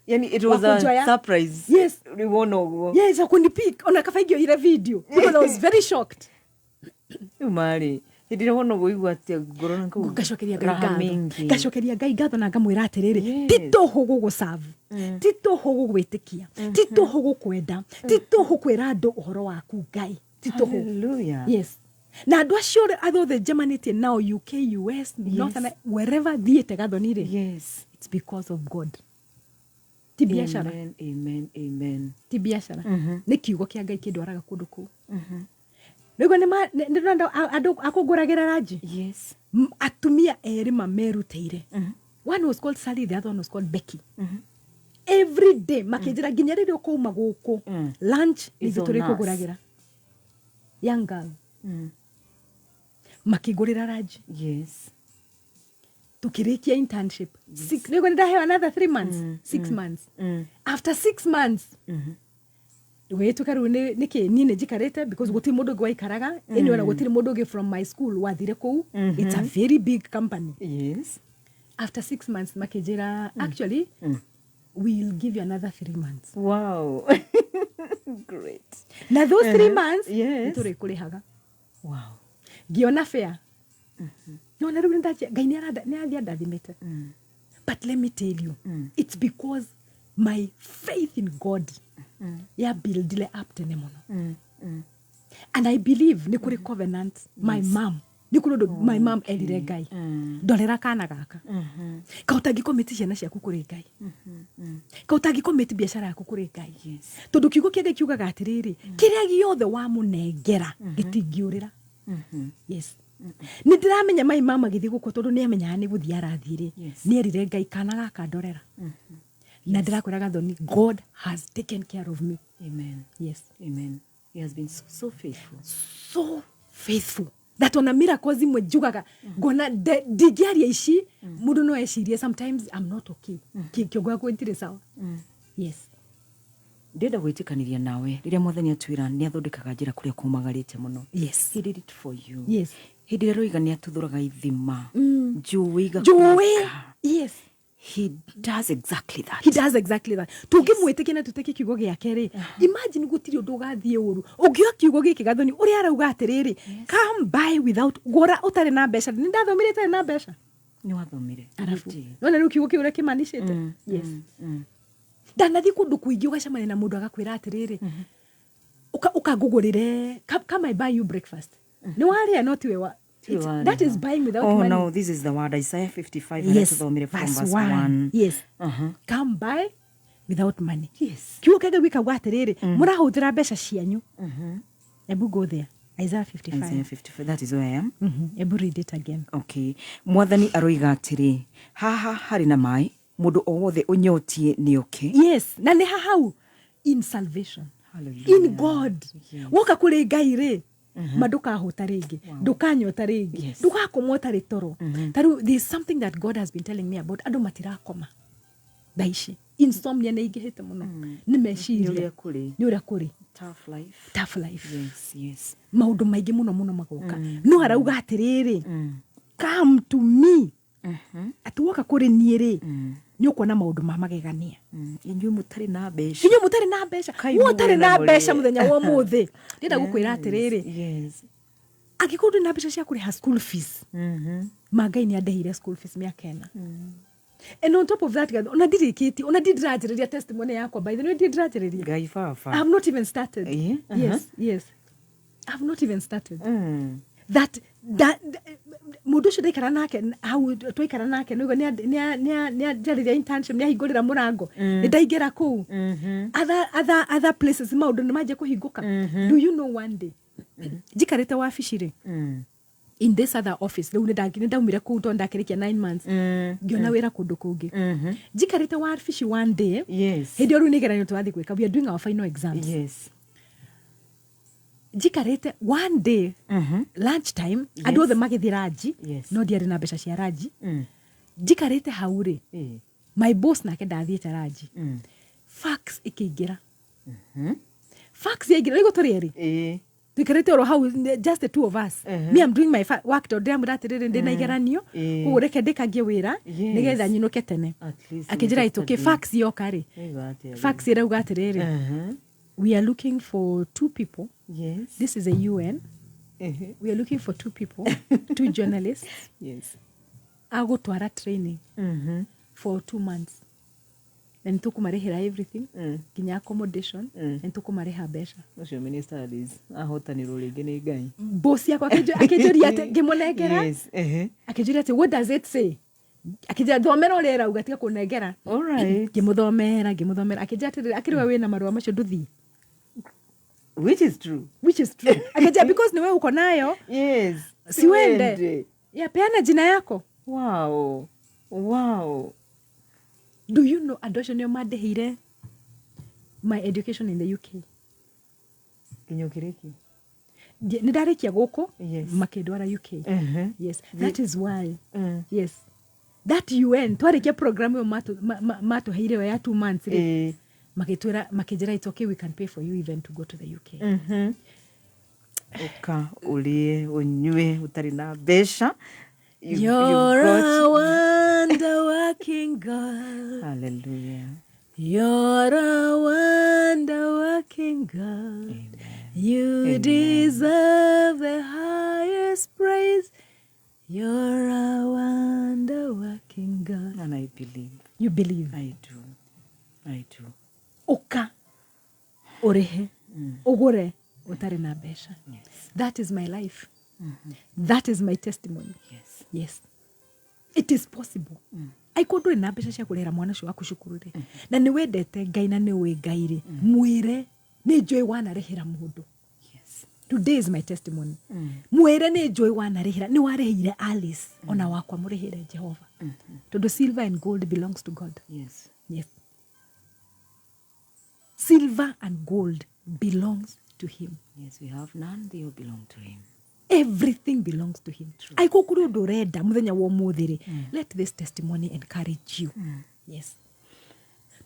Yani it was a Wakunjoya. surprise. Yes. Rĩu wona ũguo. Yes, akunipick ona kaba ingĩoire video because I was very shocked. Rĩu marĩ hĩndĩ ĩrĩa wona ũguo igua atĩa ngoro na kũu? Ngacokeria Ngai Raha ngatho. mingi. Ngacokeria Ngai ngatho na ngamwĩra atĩrĩrĩ, ti tũhũ gũgũcavu, ti tũhũ gũgwĩtĩkia, ti tũhũ gũkwenda, ti tũhũ kwĩra andũ ũhoro waku Ngai, ti tũhũ. Hallelujah. Yes, na andũ acio othe njemanĩtie nao UK, US, Northern, wherever thiĩte, Gathoni rĩ, it's because of God, ti biacara. Amen, amen, amen. Ti biacara, nĩ kiugo kĩa Ngai kĩndwaraga kũndũ kũu. Nĩguo nĩ ndĩrona andũ akũngũragĩra ranji. Atumia erĩ mamerutĩire. One was called Sally, the other one was called Becky. Every day makĩnjĩra, nginya rĩrĩa ũkũuma gũkũ, lunch It's nithuĩ on tũrĩ us. kũgũragĩra. Young girl, makĩngũrĩra ranji. Tukĩrĩkia internship. Nĩguo nĩ ndaheo another 3 months, 6 months. After 6 months, Gũgĩtuĩka rĩu nĩkĩ niĩ nĩ njikarĩte, because gũtirĩ mũndũ ũngĩ waikaraga anyway, na gũtirĩ mũndũ ũngĩ from my school wathire kũu. It's a very big company. After 6 months makĩnjĩra, "Actually, we'll give you another 3 months." Wow, great. Na those 3 months nĩ tũrĩkũrĩhaga. Ngĩona fair nona rĩu Ngai nĩ arathiĩ andathimĩte. But let me tell you, it's because my faith in God ya buildile up tene mũno, and I believe nĩ kũrĩ covenant. My mom, nĩ kũrĩ ũndũ my mom erire Ngai, "Ndorera kana gaka." Ka ũtangĩcommit ciana ciaku kũrĩ Ngai, ka ũtangĩcommit biacara yaku kũrĩ Ngai, tondũ kiugo kĩa Ngai kiugaga atĩrĩrĩ, kĩrĩa gĩothe wamũnengera gĩtingĩũrĩra. Yes, nĩ ndĩramenya mai mama gĩthiĩ gũkũ, tondũ nĩ amenyaga nĩ gũthiĩ arathiĩ rĩ, nĩ erire Ngai, "Kana gaka ndorera." Na ndĩrakwĩra Gathoni, God has taken care of me. Amen. Yes. Amen. He has been so, so faithful. So faithful that ona miracles imwe njugaga ngona ndingĩaria ici, mũndũ no ecirie sometimes I'm not okay. Kĩongo gĩakwa gĩtirĩ sawa. Yes. Ndĩrenda gwĩtĩkanĩria nawe rĩrĩa Mwathani atwĩra nĩ athondekaga njĩra kũrĩa kũmagarĩte mũno. He did it for you. Hĩndĩ ĩrĩa roiga nĩ atuthũraga ithima, njũĩ Njũĩ. igakunĩka. He does exactly that. He does exactly that. Tũngĩmwĩtĩkia na tũtĩkie kiugo gĩake rĩ, imagine, gũtirĩ ũndũ ũgathiĩ ũru ũngĩoya kiugo gĩkĩ. Gathoni, ũrĩa arauga atĩrĩrĩ, "Come buy without," gũra ũtarĩ na mbeca. Nĩ ndathomire itarĩ na mbeca. Nĩ wathomire. Arabu You did. nona rĩu kiugo kĩu ũrĩa kĩmanicĩte. Yes, ndanathiĩ kũndũ kũingĩ, ũgacemania na mũndũ agakwĩra atĩrĩrĩ, "Ũkangũgũrĩre, come I buy you breakfast." Nĩ warĩa, no tiwe wa Tiwe warĩha. That is buying without Oh money. no, this is the word, Isaiah 55. Tũthomire from verse verse 1. 1. Yes, come buy without money. Kiugo kĩngĩ gĩkauga atĩrĩrĩ, mũrahũthĩra mbeca cianyu. Ebu go there, Isaiah 55. Isaiah 55, that is where I am. Ebu read it again. Okay. Mwathani aroiga atĩrĩ, haha harĩ na maĩ, mũndũ o wothe ũnyotie nĩ oke. Yes, na nĩ hahau in salvation. Hallelujah. In God. Woka kũrĩ Ngai rĩ, ma ndũkahũta rĩngĩ, ndũkanyota rĩngĩ, ndũgakoma ũtarĩ toro. Ta rĩu there is something that God has been telling me about. Andũ matirakoma thaa ici, insomnia nĩ ingĩhĩte mũno, nĩ meciria. Nĩ ũrĩa kũrĩ. Nĩ ũrĩa kũrĩ. Tough life. Tough life. Maũndũ maingĩ mũno mũno magoka, no arauga atĩrĩrĩ, "Come to me," atĩ woka kũrĩ niĩ rĩ, nĩ ũkuona maũndũ ma magegania. Inyuĩ mũtarĩ na mbeca. Inyuĩ mũtarĩ na mbeca. Kai we ũtarĩ mũgũre na na mbeca mũrĩe. Mũthenya wa ũmũthĩ ndĩrenda gũkwĩra atĩrĩrĩ, angĩkorwo ndũrĩ na mbeca cia kũrĩha school fees, ma Ngai nĩ andĩhĩire school fees mĩaka 4. And on top of that, guys, ona ndirĩkĩtie, ona ndirĩ ndĩranjĩrĩria testimony yakwa. By the way, ndirĩ ndĩranjĩrĩria. Ngai baba. I have not even started. Yes, I have not even started. That mũndũ ũcio ndaikara nake hau, twaikara nake nĩguo nĩanjarĩria internship, nĩahingũrĩra mũrango, nĩ ndaingĩra kũu. Other places maũndũ nĩ manjia kũhingũka. Do you know, one day njikarĩte wabici rĩ, in this other office, rĩu nĩ ndaumire kũu tondũ ndakĩrĩkia 9 months, ngĩona wĩra kũndũ kũngĩ. Njikarĩte wabici one day, hĩndĩ ĩyo rĩu nĩ igeranio tũrathiĩ gwĩka, we are doing our final exams. Njikarĩte one day, lunch time, andũ othe magĩthiĩ ranji, no ndiarĩ na mbeca cia ranji. Njikarĩte hau rĩ, my boss nake ndathiĩte ranji. Fax ĩkĩingĩra, fax yaingĩra nĩguo tũrĩ erĩ tũikarĩte oro hau, just the two of us. Me, I'm doing my work, tondũ ndĩramwĩra atĩrĩrĩ, ndĩ na igeranio, koguo reke ndĩkangie wĩra nĩgetha nyinũke tene. At least Akĩnjĩra, nĩ itũkĩ fax yoka rĩ, Wĩigua atĩa rĩu? Fax ĩrauga atĩrĩrĩ, "We are looking for two people. This is a UN. We are looking for two people, two journalists agũtwara training for 2 months, na nĩ tũkũmarĩhĩra everything, nginya accommodation, na nĩ tũkũmarĩha mbeca." Ũcio Minister Alice ahotanirwo rĩngĩ nĩ Ngai. Boss yakwa akĩnjũria atĩ, ngĩmũnengera, akĩnjũria atĩ, "What does it say?" Akĩnjĩra, "Thomera ũrĩa ĩrauga, tiga kũnengera." All right. Ngĩmũthomera, ngĩmũthomera, akĩnjĩra atĩrĩrĩ, akĩrĩ we wĩna marũa macio, ndũthiĩ. Which is true. Which is true. Akĩnjĩra, "Because niwe uko nayo, siwende Siwende. ya peana jina yako." Do you know andũ acio nĩo mandĩhĩire my education in the UK? Nginya ũkĩrĩkia. Nĩ ndarĩkia gũkũ, makĩndwara UK. Yes, that is why. Yes, that UN, twarĩkia program ĩyo matũheire ĩyo ya 2 months rĩ, Magĩtwĩra, makĩnjĩra, "It's okay, we can pay for you even to go to the UK." Ũka ũrĩe ũnyue ũtarĩ na mbeca. You're You've a got wonder working God. Hallelujah. You're a wonder working God. You Amen. deserve the highest praise. You're a wonder working God. And I believe. You believe. I do. I do. Ũka ũrĩhe ũgũre ũtarĩ na mbeca. That is my life. That is my testimony. Yes, it is possible. Aikorwo ndũrĩ na mbeca cia kũrĩhĩra mwana ũcio waku cukuru rĩ, na nĩ wendete Ngai na nĩ ũĩ Ngai rĩ, mwĩre nĩ njũĩ wanarĩhĩra mũndũ. Today is my testimony. Mwĩre nĩ njũĩ wanarĩhĩra, nĩ warĩhĩire Alice, ona wakwa mũrĩhĩre Jehova, tondũ silver and gold belongs to God. Yes, silver and gold belongs to him. Yes, we have none, they all belong to him. Everything belongs to him. Aiko kũrĩ ũndũ ũrenda mũthenya wa ũmũthĩ rĩ, let this testimony encourage you. Yes,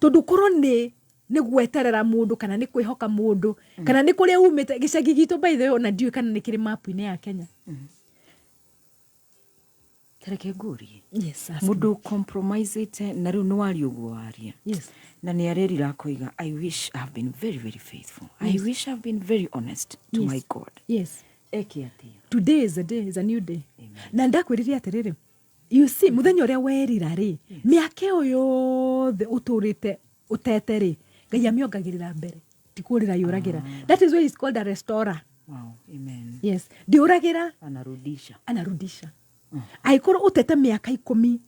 tondũ korwo nĩ gweterera mũndũ kana nĩ kwĩhoka mũndũ kana nĩ kũrĩa umĩte gĩcagi gitũ, by the way, ona ndiũĩ kana nĩ kĩrĩ mapu-inĩ ya Kenya. Tareke ngũrie. Yes, ask me. Mũndũ compromisĩte na rĩu nĩ waria ũguo waria na nĩ arerira akoiga, "I wish I have been very very faithful. I wish I've been very honest to my God." Eke atĩa? Today is a day, is a new day. Na ndakwĩrire atĩrĩrĩ, you see, mũthenya ũrĩa werira rĩ, mĩaka ĩyo yothe ũtũrĩte ũtete rĩ, Ngai amĩongagĩrĩra mbere, ti kũrĩra yũragĩra. That is why he's called a restorer. Wow. Amen. Yes, ndiũragĩra. Anarudisha. Anarudisha. Angĩkorwo ũtete mĩaka 10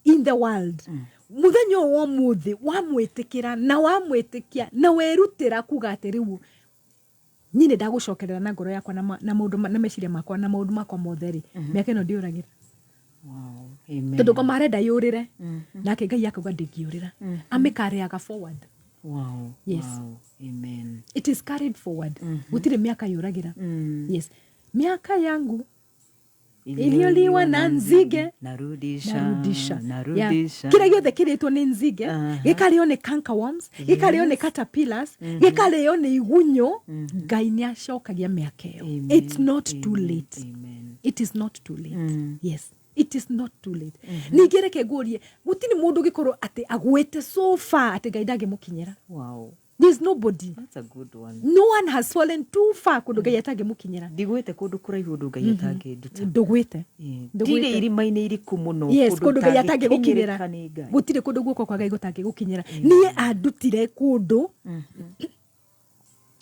in the world, mũthenya ũyũ wa ũmũthĩ wamwĩtĩkĩra na wamwĩtĩkia na werutĩra kuga atĩ rĩu niĩ nĩ ndagũcokerera na ngoro yakwa na maũndũ na meciria makwa na maũndũ makwa mothe rĩ, mĩaka ĩno ndiũragĩra. Wow. Amen. Tondũ ngoma arenda yũrĩre, nake Ngai akauga ndĩngĩũrĩra, amĩkarĩaga forward. Yes. Wow. Amen. It is carried forward. Gũtirĩ mĩaka yũragĩra. Yes, miaka yangu iliyoliwa na nzige narudisha. Narudisha. Narudisha. Yeah. Kĩrĩa gĩothe kĩrĩtwo nĩ nzige, gĩkarĩo nĩ cankerworms, gĩkarĩo nĩ caterpillars, gĩkarĩo nĩ igunyũ, Ngai nĩ acokagia mĩaka ĩyo. Amen. It's not too Amen. late. Amen. It is not too late. Yes, it is not too late. Ningĩ reke ngũrie, gũtirĩ mũndũ ũngĩkorwo atĩ agwĩte so far atĩ Ngai ndangĩmũkinyĩra. There is nobody. That's a good one. No one has fallen too far kũndũ Ngai atangĩmũkinyĩra. Ndigwĩte kũndũ kũraihu ũndũ Ngai atangĩnduta. Ndũgwĩte. Ndũgwĩte. Ndirĩ irima-inĩ iriku mũno Yes, kũndũ Ngai atangĩgũkinyĩra. itangĩkinyĩrĩka nĩ Ngai. Gũtirĩ kũndũ guoko kwa Ngai gũtangĩgũkinyĩra. Niĩ andutire kũndũ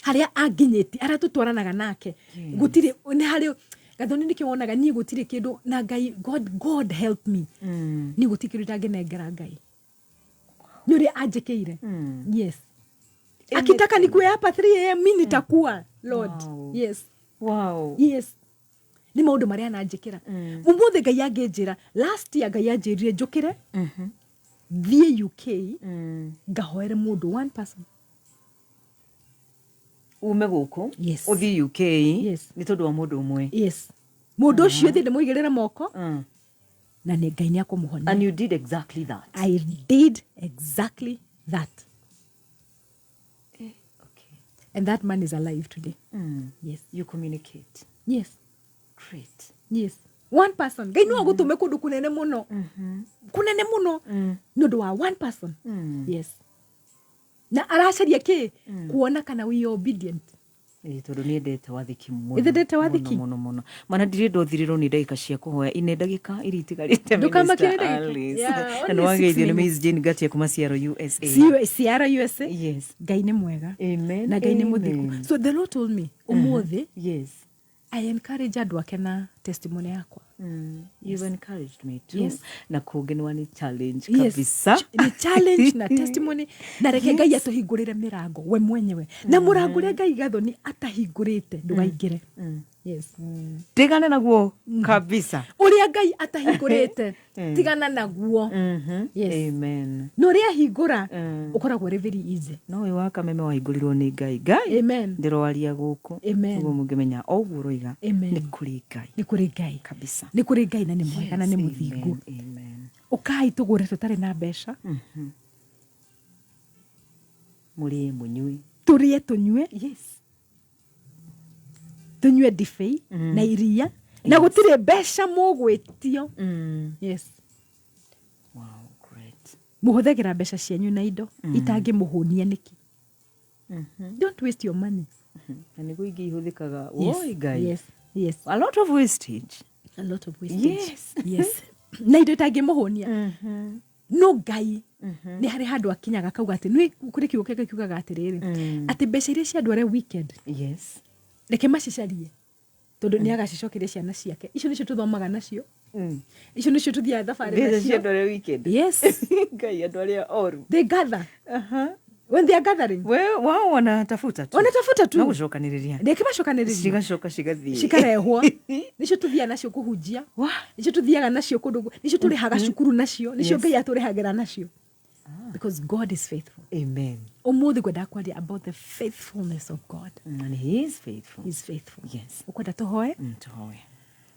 harĩa anginyĩtie, harĩa tũtwaranaga nake. Gũtirĩ nĩ harĩ Gathoni, nĩkĩo wonaga niĩ gũtirĩ kĩndũ na Ngai. God help me, niĩ gũtirĩ kĩndũ itangĩnengera Ngai nĩ ũrĩa anjĩkĩire. Yes, akitaka nikuwe hapa 3 a.m., mi nitakuwa, Lord. Yes. Yes, nĩ maũndũ marĩa ananjĩkĩra. Ũmũthĩ Ngai angĩnjĩra, last year Ngai anjĩrire njũkĩre thiĩ UK ngahoere mũndũ, one person. Ume gũkũ Yes. ũthiĩ UK Yes. nĩ tondũ wa mũndũ ũmwe? Yes, mũndũ ũcio thiĩ ndĩmũigĩrĩre moko na nĩ Ngai nĩ akũmũhonia. And you did exactly that. I did exactly that. And that man is alive today. Yes. You communicate. Yes. Great. Yes, one person. Ngai no agũtũme kũndũ kũnene mũno, kũnene mũno, nĩ ũndũ wa one person. Yes, na aracaria kĩ? Kuona kana we are obedient. Ĩĩ, tondũ nĩ endete wathĩki mũno. Ĩthe ndete wathĩki? Mũno mũno mũno. Mana ndirĩ ndothirĩrwo nĩ ndagĩka cia kũhoya ine ndagĩka iria itigarĩte. Ndũkamakĩre Minister ndagĩka. Alice. Yeah, Na nĩ only wageithio 6 nĩ minutes. Miss Jane Ngatia kuma Ciaro USA. Ciara USA. Ngai nĩ mwega. Amen. Na Ngai nĩ Amen. mũthingu. So the Lord told me ũmũthĩ I encourage andũ ake na testimony yakwa. You've encouraged me too. Yes. Na kũngĩ nĩ challenge Yes. kabisa. Nĩ challenge na testimony, na reke Ngai atũhingũrĩre mĩrango we mwenyewe, na mũrango ũrĩa Ngai Gathoni atahingũrĩte ndũgaingĩre. Yes. Ndigane naguo kabisa. Ũrĩa Ngai atahingũrĩte, tigana naguo. Yes. Amen. Na ũrĩa ahingũra ũkoragwo ũrĩ very easy. No ũyũ wa kameme wahingũrirwo nĩ Ngai. Ngai. Amen. Ndĩroaria gũkũ. Amen. Nĩguo mũngĩmenya o ũguo ũroiga. Amen. Nĩ kũrĩ Ngai. Nĩ kũrĩ Ngai. Kabisa. Nĩ kũrĩ Ngai na nĩ mwega na nĩ mũthingu. Amen. Ũkai tũgũre tũtarĩ na mbeca. Mũrĩe mũnyue. Tũrĩe tũnyue. Yes. Tũnyue ndibei na iria na gũtirĩ mbeca mũgwĩtio. Yes. Wow, great. Mũhũthagĩra mbeca cianyu na indo itangĩmũhũnia nĩkĩ? Don't waste your money. Na nĩguo ingĩ ihũthĩkaga. Yes, Woi Ngai. yes. A lot of wastage. A lot of wastage. Yes. Yes, na indo itangĩmũhũnia. No Ngai nĩ harĩ handũ akinyaga akauga atĩ nĩ kũrĩ kiugo kĩngĩ kiugaga atĩrĩrĩ, atĩ mbeca iria cia andũ arĩa wicked, reke macicarie, tondũ nĩ agacicokeria ciana ciake. Icio nĩcio tũthomaga nacio, icio nĩcio tũthiaga thabarĩ Mbeca cia nacio. andũ arĩa wicked. Yes. Ngai, andũ arĩa oru. They gather when they are gathering. We wao wanatafuta tu. Wanatafuta tu. No gũcokanĩrĩria. Reke macokanĩrĩrie. Cigacoka cigathiĩ. Cikarehwo, nĩcio tũthiaga nacio kũhunjia, nĩcio tũthiaga nacio kũndũ, nĩcio tũrĩhaga cukuru nacio, nĩcio Ngai atũrĩhagĩra nacio, because God is faithful. Amen. Ũmũthĩ ngwendaga kwaria about the faithfulness of God. And he is faithful. He is faithful. Yes. Ũkwenda tũhoe? Tũhoe.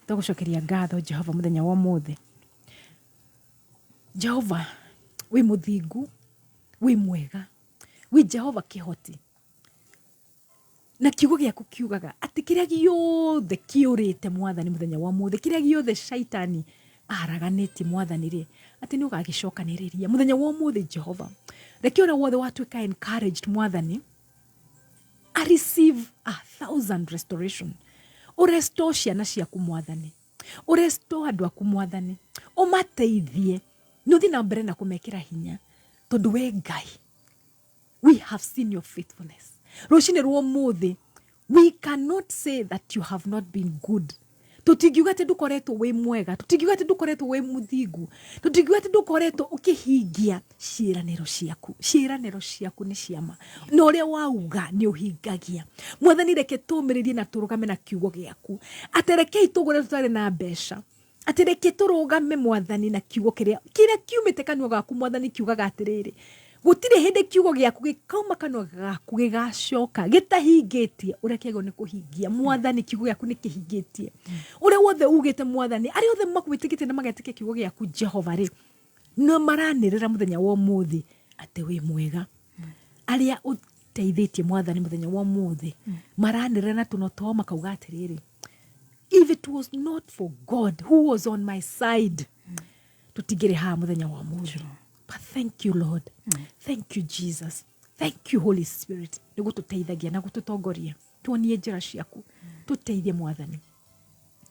Tũgũcokeria ngatho Jehova mũthenya wa ũmũthĩ. Jehova, wĩ mũthingu, wĩ mwega, wĩ Jehova kĩhoti, na kiugo gĩaku kiugaga atĩ kĩrĩa gĩothe kĩũrĩte, Mwathani, mũthenya wa ũmũthĩ, kĩrĩa gĩothe shaitani aharaganĩtie, Mwathani rĩ, atĩ nĩ ũgagĩcokanĩrĩria mũthenya wa ũmũthĩ. Jehova, reke ũrĩa wothe watuĩka encouraged, Mwathani, a receive a thousand restoration. Ũrestore ciana ciaku, Mwathani, ũrestore andũ aku, Mwathani, ũmateithie nĩ ũthiĩ na mbere na kũmekĩra hinya, tondũ we Ngai, we have seen your faithfulness. Rũcinĩ rwa ũmũthĩ, we cannot say that you have not been good. Tũtingiuga atĩ ndũkoretwo wĩ mwega, tũtingiuga atĩ ndũkoretwo wĩ mũthingu, tũtingiuga atĩ ndũkoretwo ũkĩhingia ciĩranĩro ciaku. Ciĩranĩro ciaku nĩ ciama, na ũrĩa wauga nĩ ũhingagia. Mwathani, reke tũmĩrĩrie na tũrũgame na kiugo gĩaku, atĩ rekei tũgũre tũtarĩ na mbeca, atĩ reke tũrũgame, Mwathani, na kiugo kĩrĩa kiumĩte kanua gaku. Mwathani, kiugaga atĩrĩrĩ, gũtirĩ hĩndĩ kiugo gĩaku gĩkauma kanua gaku gĩgacoka gĩtahingĩtie ũrĩa kĩagĩrĩirwo nĩ kũhingia. Mwathani, kiugo gĩaku nĩ kĩhingĩtie ũrĩa wothe ugĩte. Mwathani, arĩa othe makwĩtĩkĩtie na magetĩkia kiugo gĩaku, Jehova rĩ, no maranĩrĩra mũthenya wa ũmũthĩ atĩ wĩ mwega. Arĩa ũteithĩtie, Mwathani, mũthenya wa ũmũthĩ maranĩrĩra na tũnua twao makauga atĩrĩrĩ, "If it was not for God who was on my side, tũtingĩrĩ haha mũthenya wa ũmũthĩ." But thank you, Lord. Thank you, Jesus. Thank you, Holy Spirit, nĩ gũtũteithagia na gũtũtongoria. Tuonie njĩra ciaku, tũteithie, Mwathani.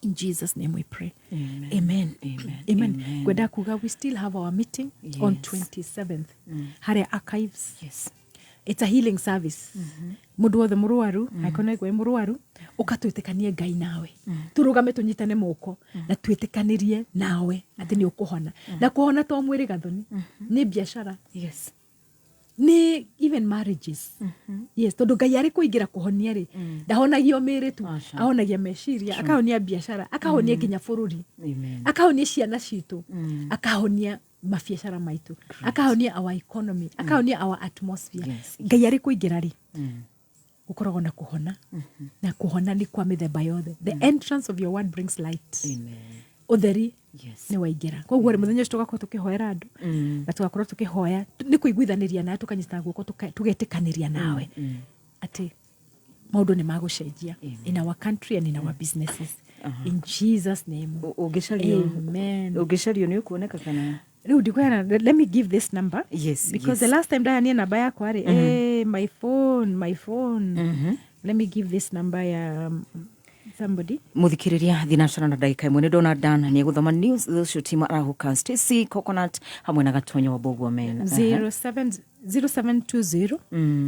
In Jesus' name we pray. Amen. Amen. Amen. Amen. Amen. Ngwenda kuga we still have our meeting on 27th harĩa Archives. It's a healing service. Mũndũ wothe mũrwaru, angĩkorwo nĩ wĩ mũrwaru, ũka twĩtĩkanie Ngai nawe, tũrũgame tũnyitane moko na twĩtĩkanĩrie nawe atĩ nĩ ũkũhona. Na kũhona to mwĩrĩ, Gathoni, nĩ biacara, nĩ even marriages. Yes, tondũ Ngai arĩ kũingĩra kũhonia rĩ, ndahonagio mĩĩrĩ tu. Aca. Ahonagia meciria, akahonia biacara, akahonia nginya bũrũri, Amen. akahonia ciana citũ, akahonia mabiacara maitũ, akahonia our economy, akahonia our atmosphere. Ngai arĩ kũingĩra rĩ, gũkoragwo na kũhona, na kũhona nĩ kwa mĩthemba yothe. The entrance of your word brings light. Amen. Ũtheri nĩ waingĩra. Koguo rĩ, mũthenya ũcio tũgakorwo tũkĩhoera andũ na tũgakorwo tũkĩhoya nĩ kũiguithanĩria nawe, tũkanyitana guoko, tũgetĩkanĩria nawe atĩ maũndũ nĩ magũcenjia in our country and in our businesses, in Jesus' name. Ũngĩcario, Amen. ũngĩcario nĩ ũkuoneka kana? Rĩu ndikũheana, let me give this number, because the last time ndahania namba yakwa rĩ, my phone, my phone. Let me give this number ya somebody. Muthikiriria, thinacara na ndagika ĩmwe nĩ ndona Dan nĩ egũthoma news ũcio tima arahũka Stacy Coconut hamwe na Gatonyo wa Mbogua men. 07 0720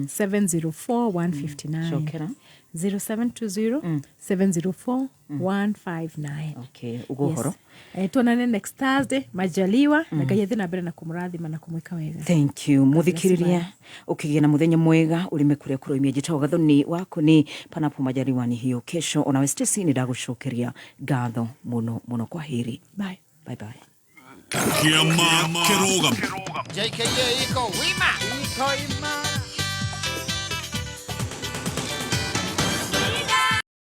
704 159. Cokera. 0720 704 159. Okay, ugo ũhoro. Yes. Tuonane next Thursday majaliwa, na Ngai athiĩ na mbere na kũmũrathima na kũmwĩka wega. Thank you, muthikiriria. Ũkĩgĩa na mũthenya mwega ũrĩme kũrĩa kũroimia. Njĩtagwo Gathoni waku nĩ panapo majaliwa ni hiyo kesho. Onawe Stacy, nĩ ndagũcokeria ngatho mũno mũno. Kwa heri. Bye. Bye bye. Kĩama kĩrũgamo. JKA iko wima. Iko imara.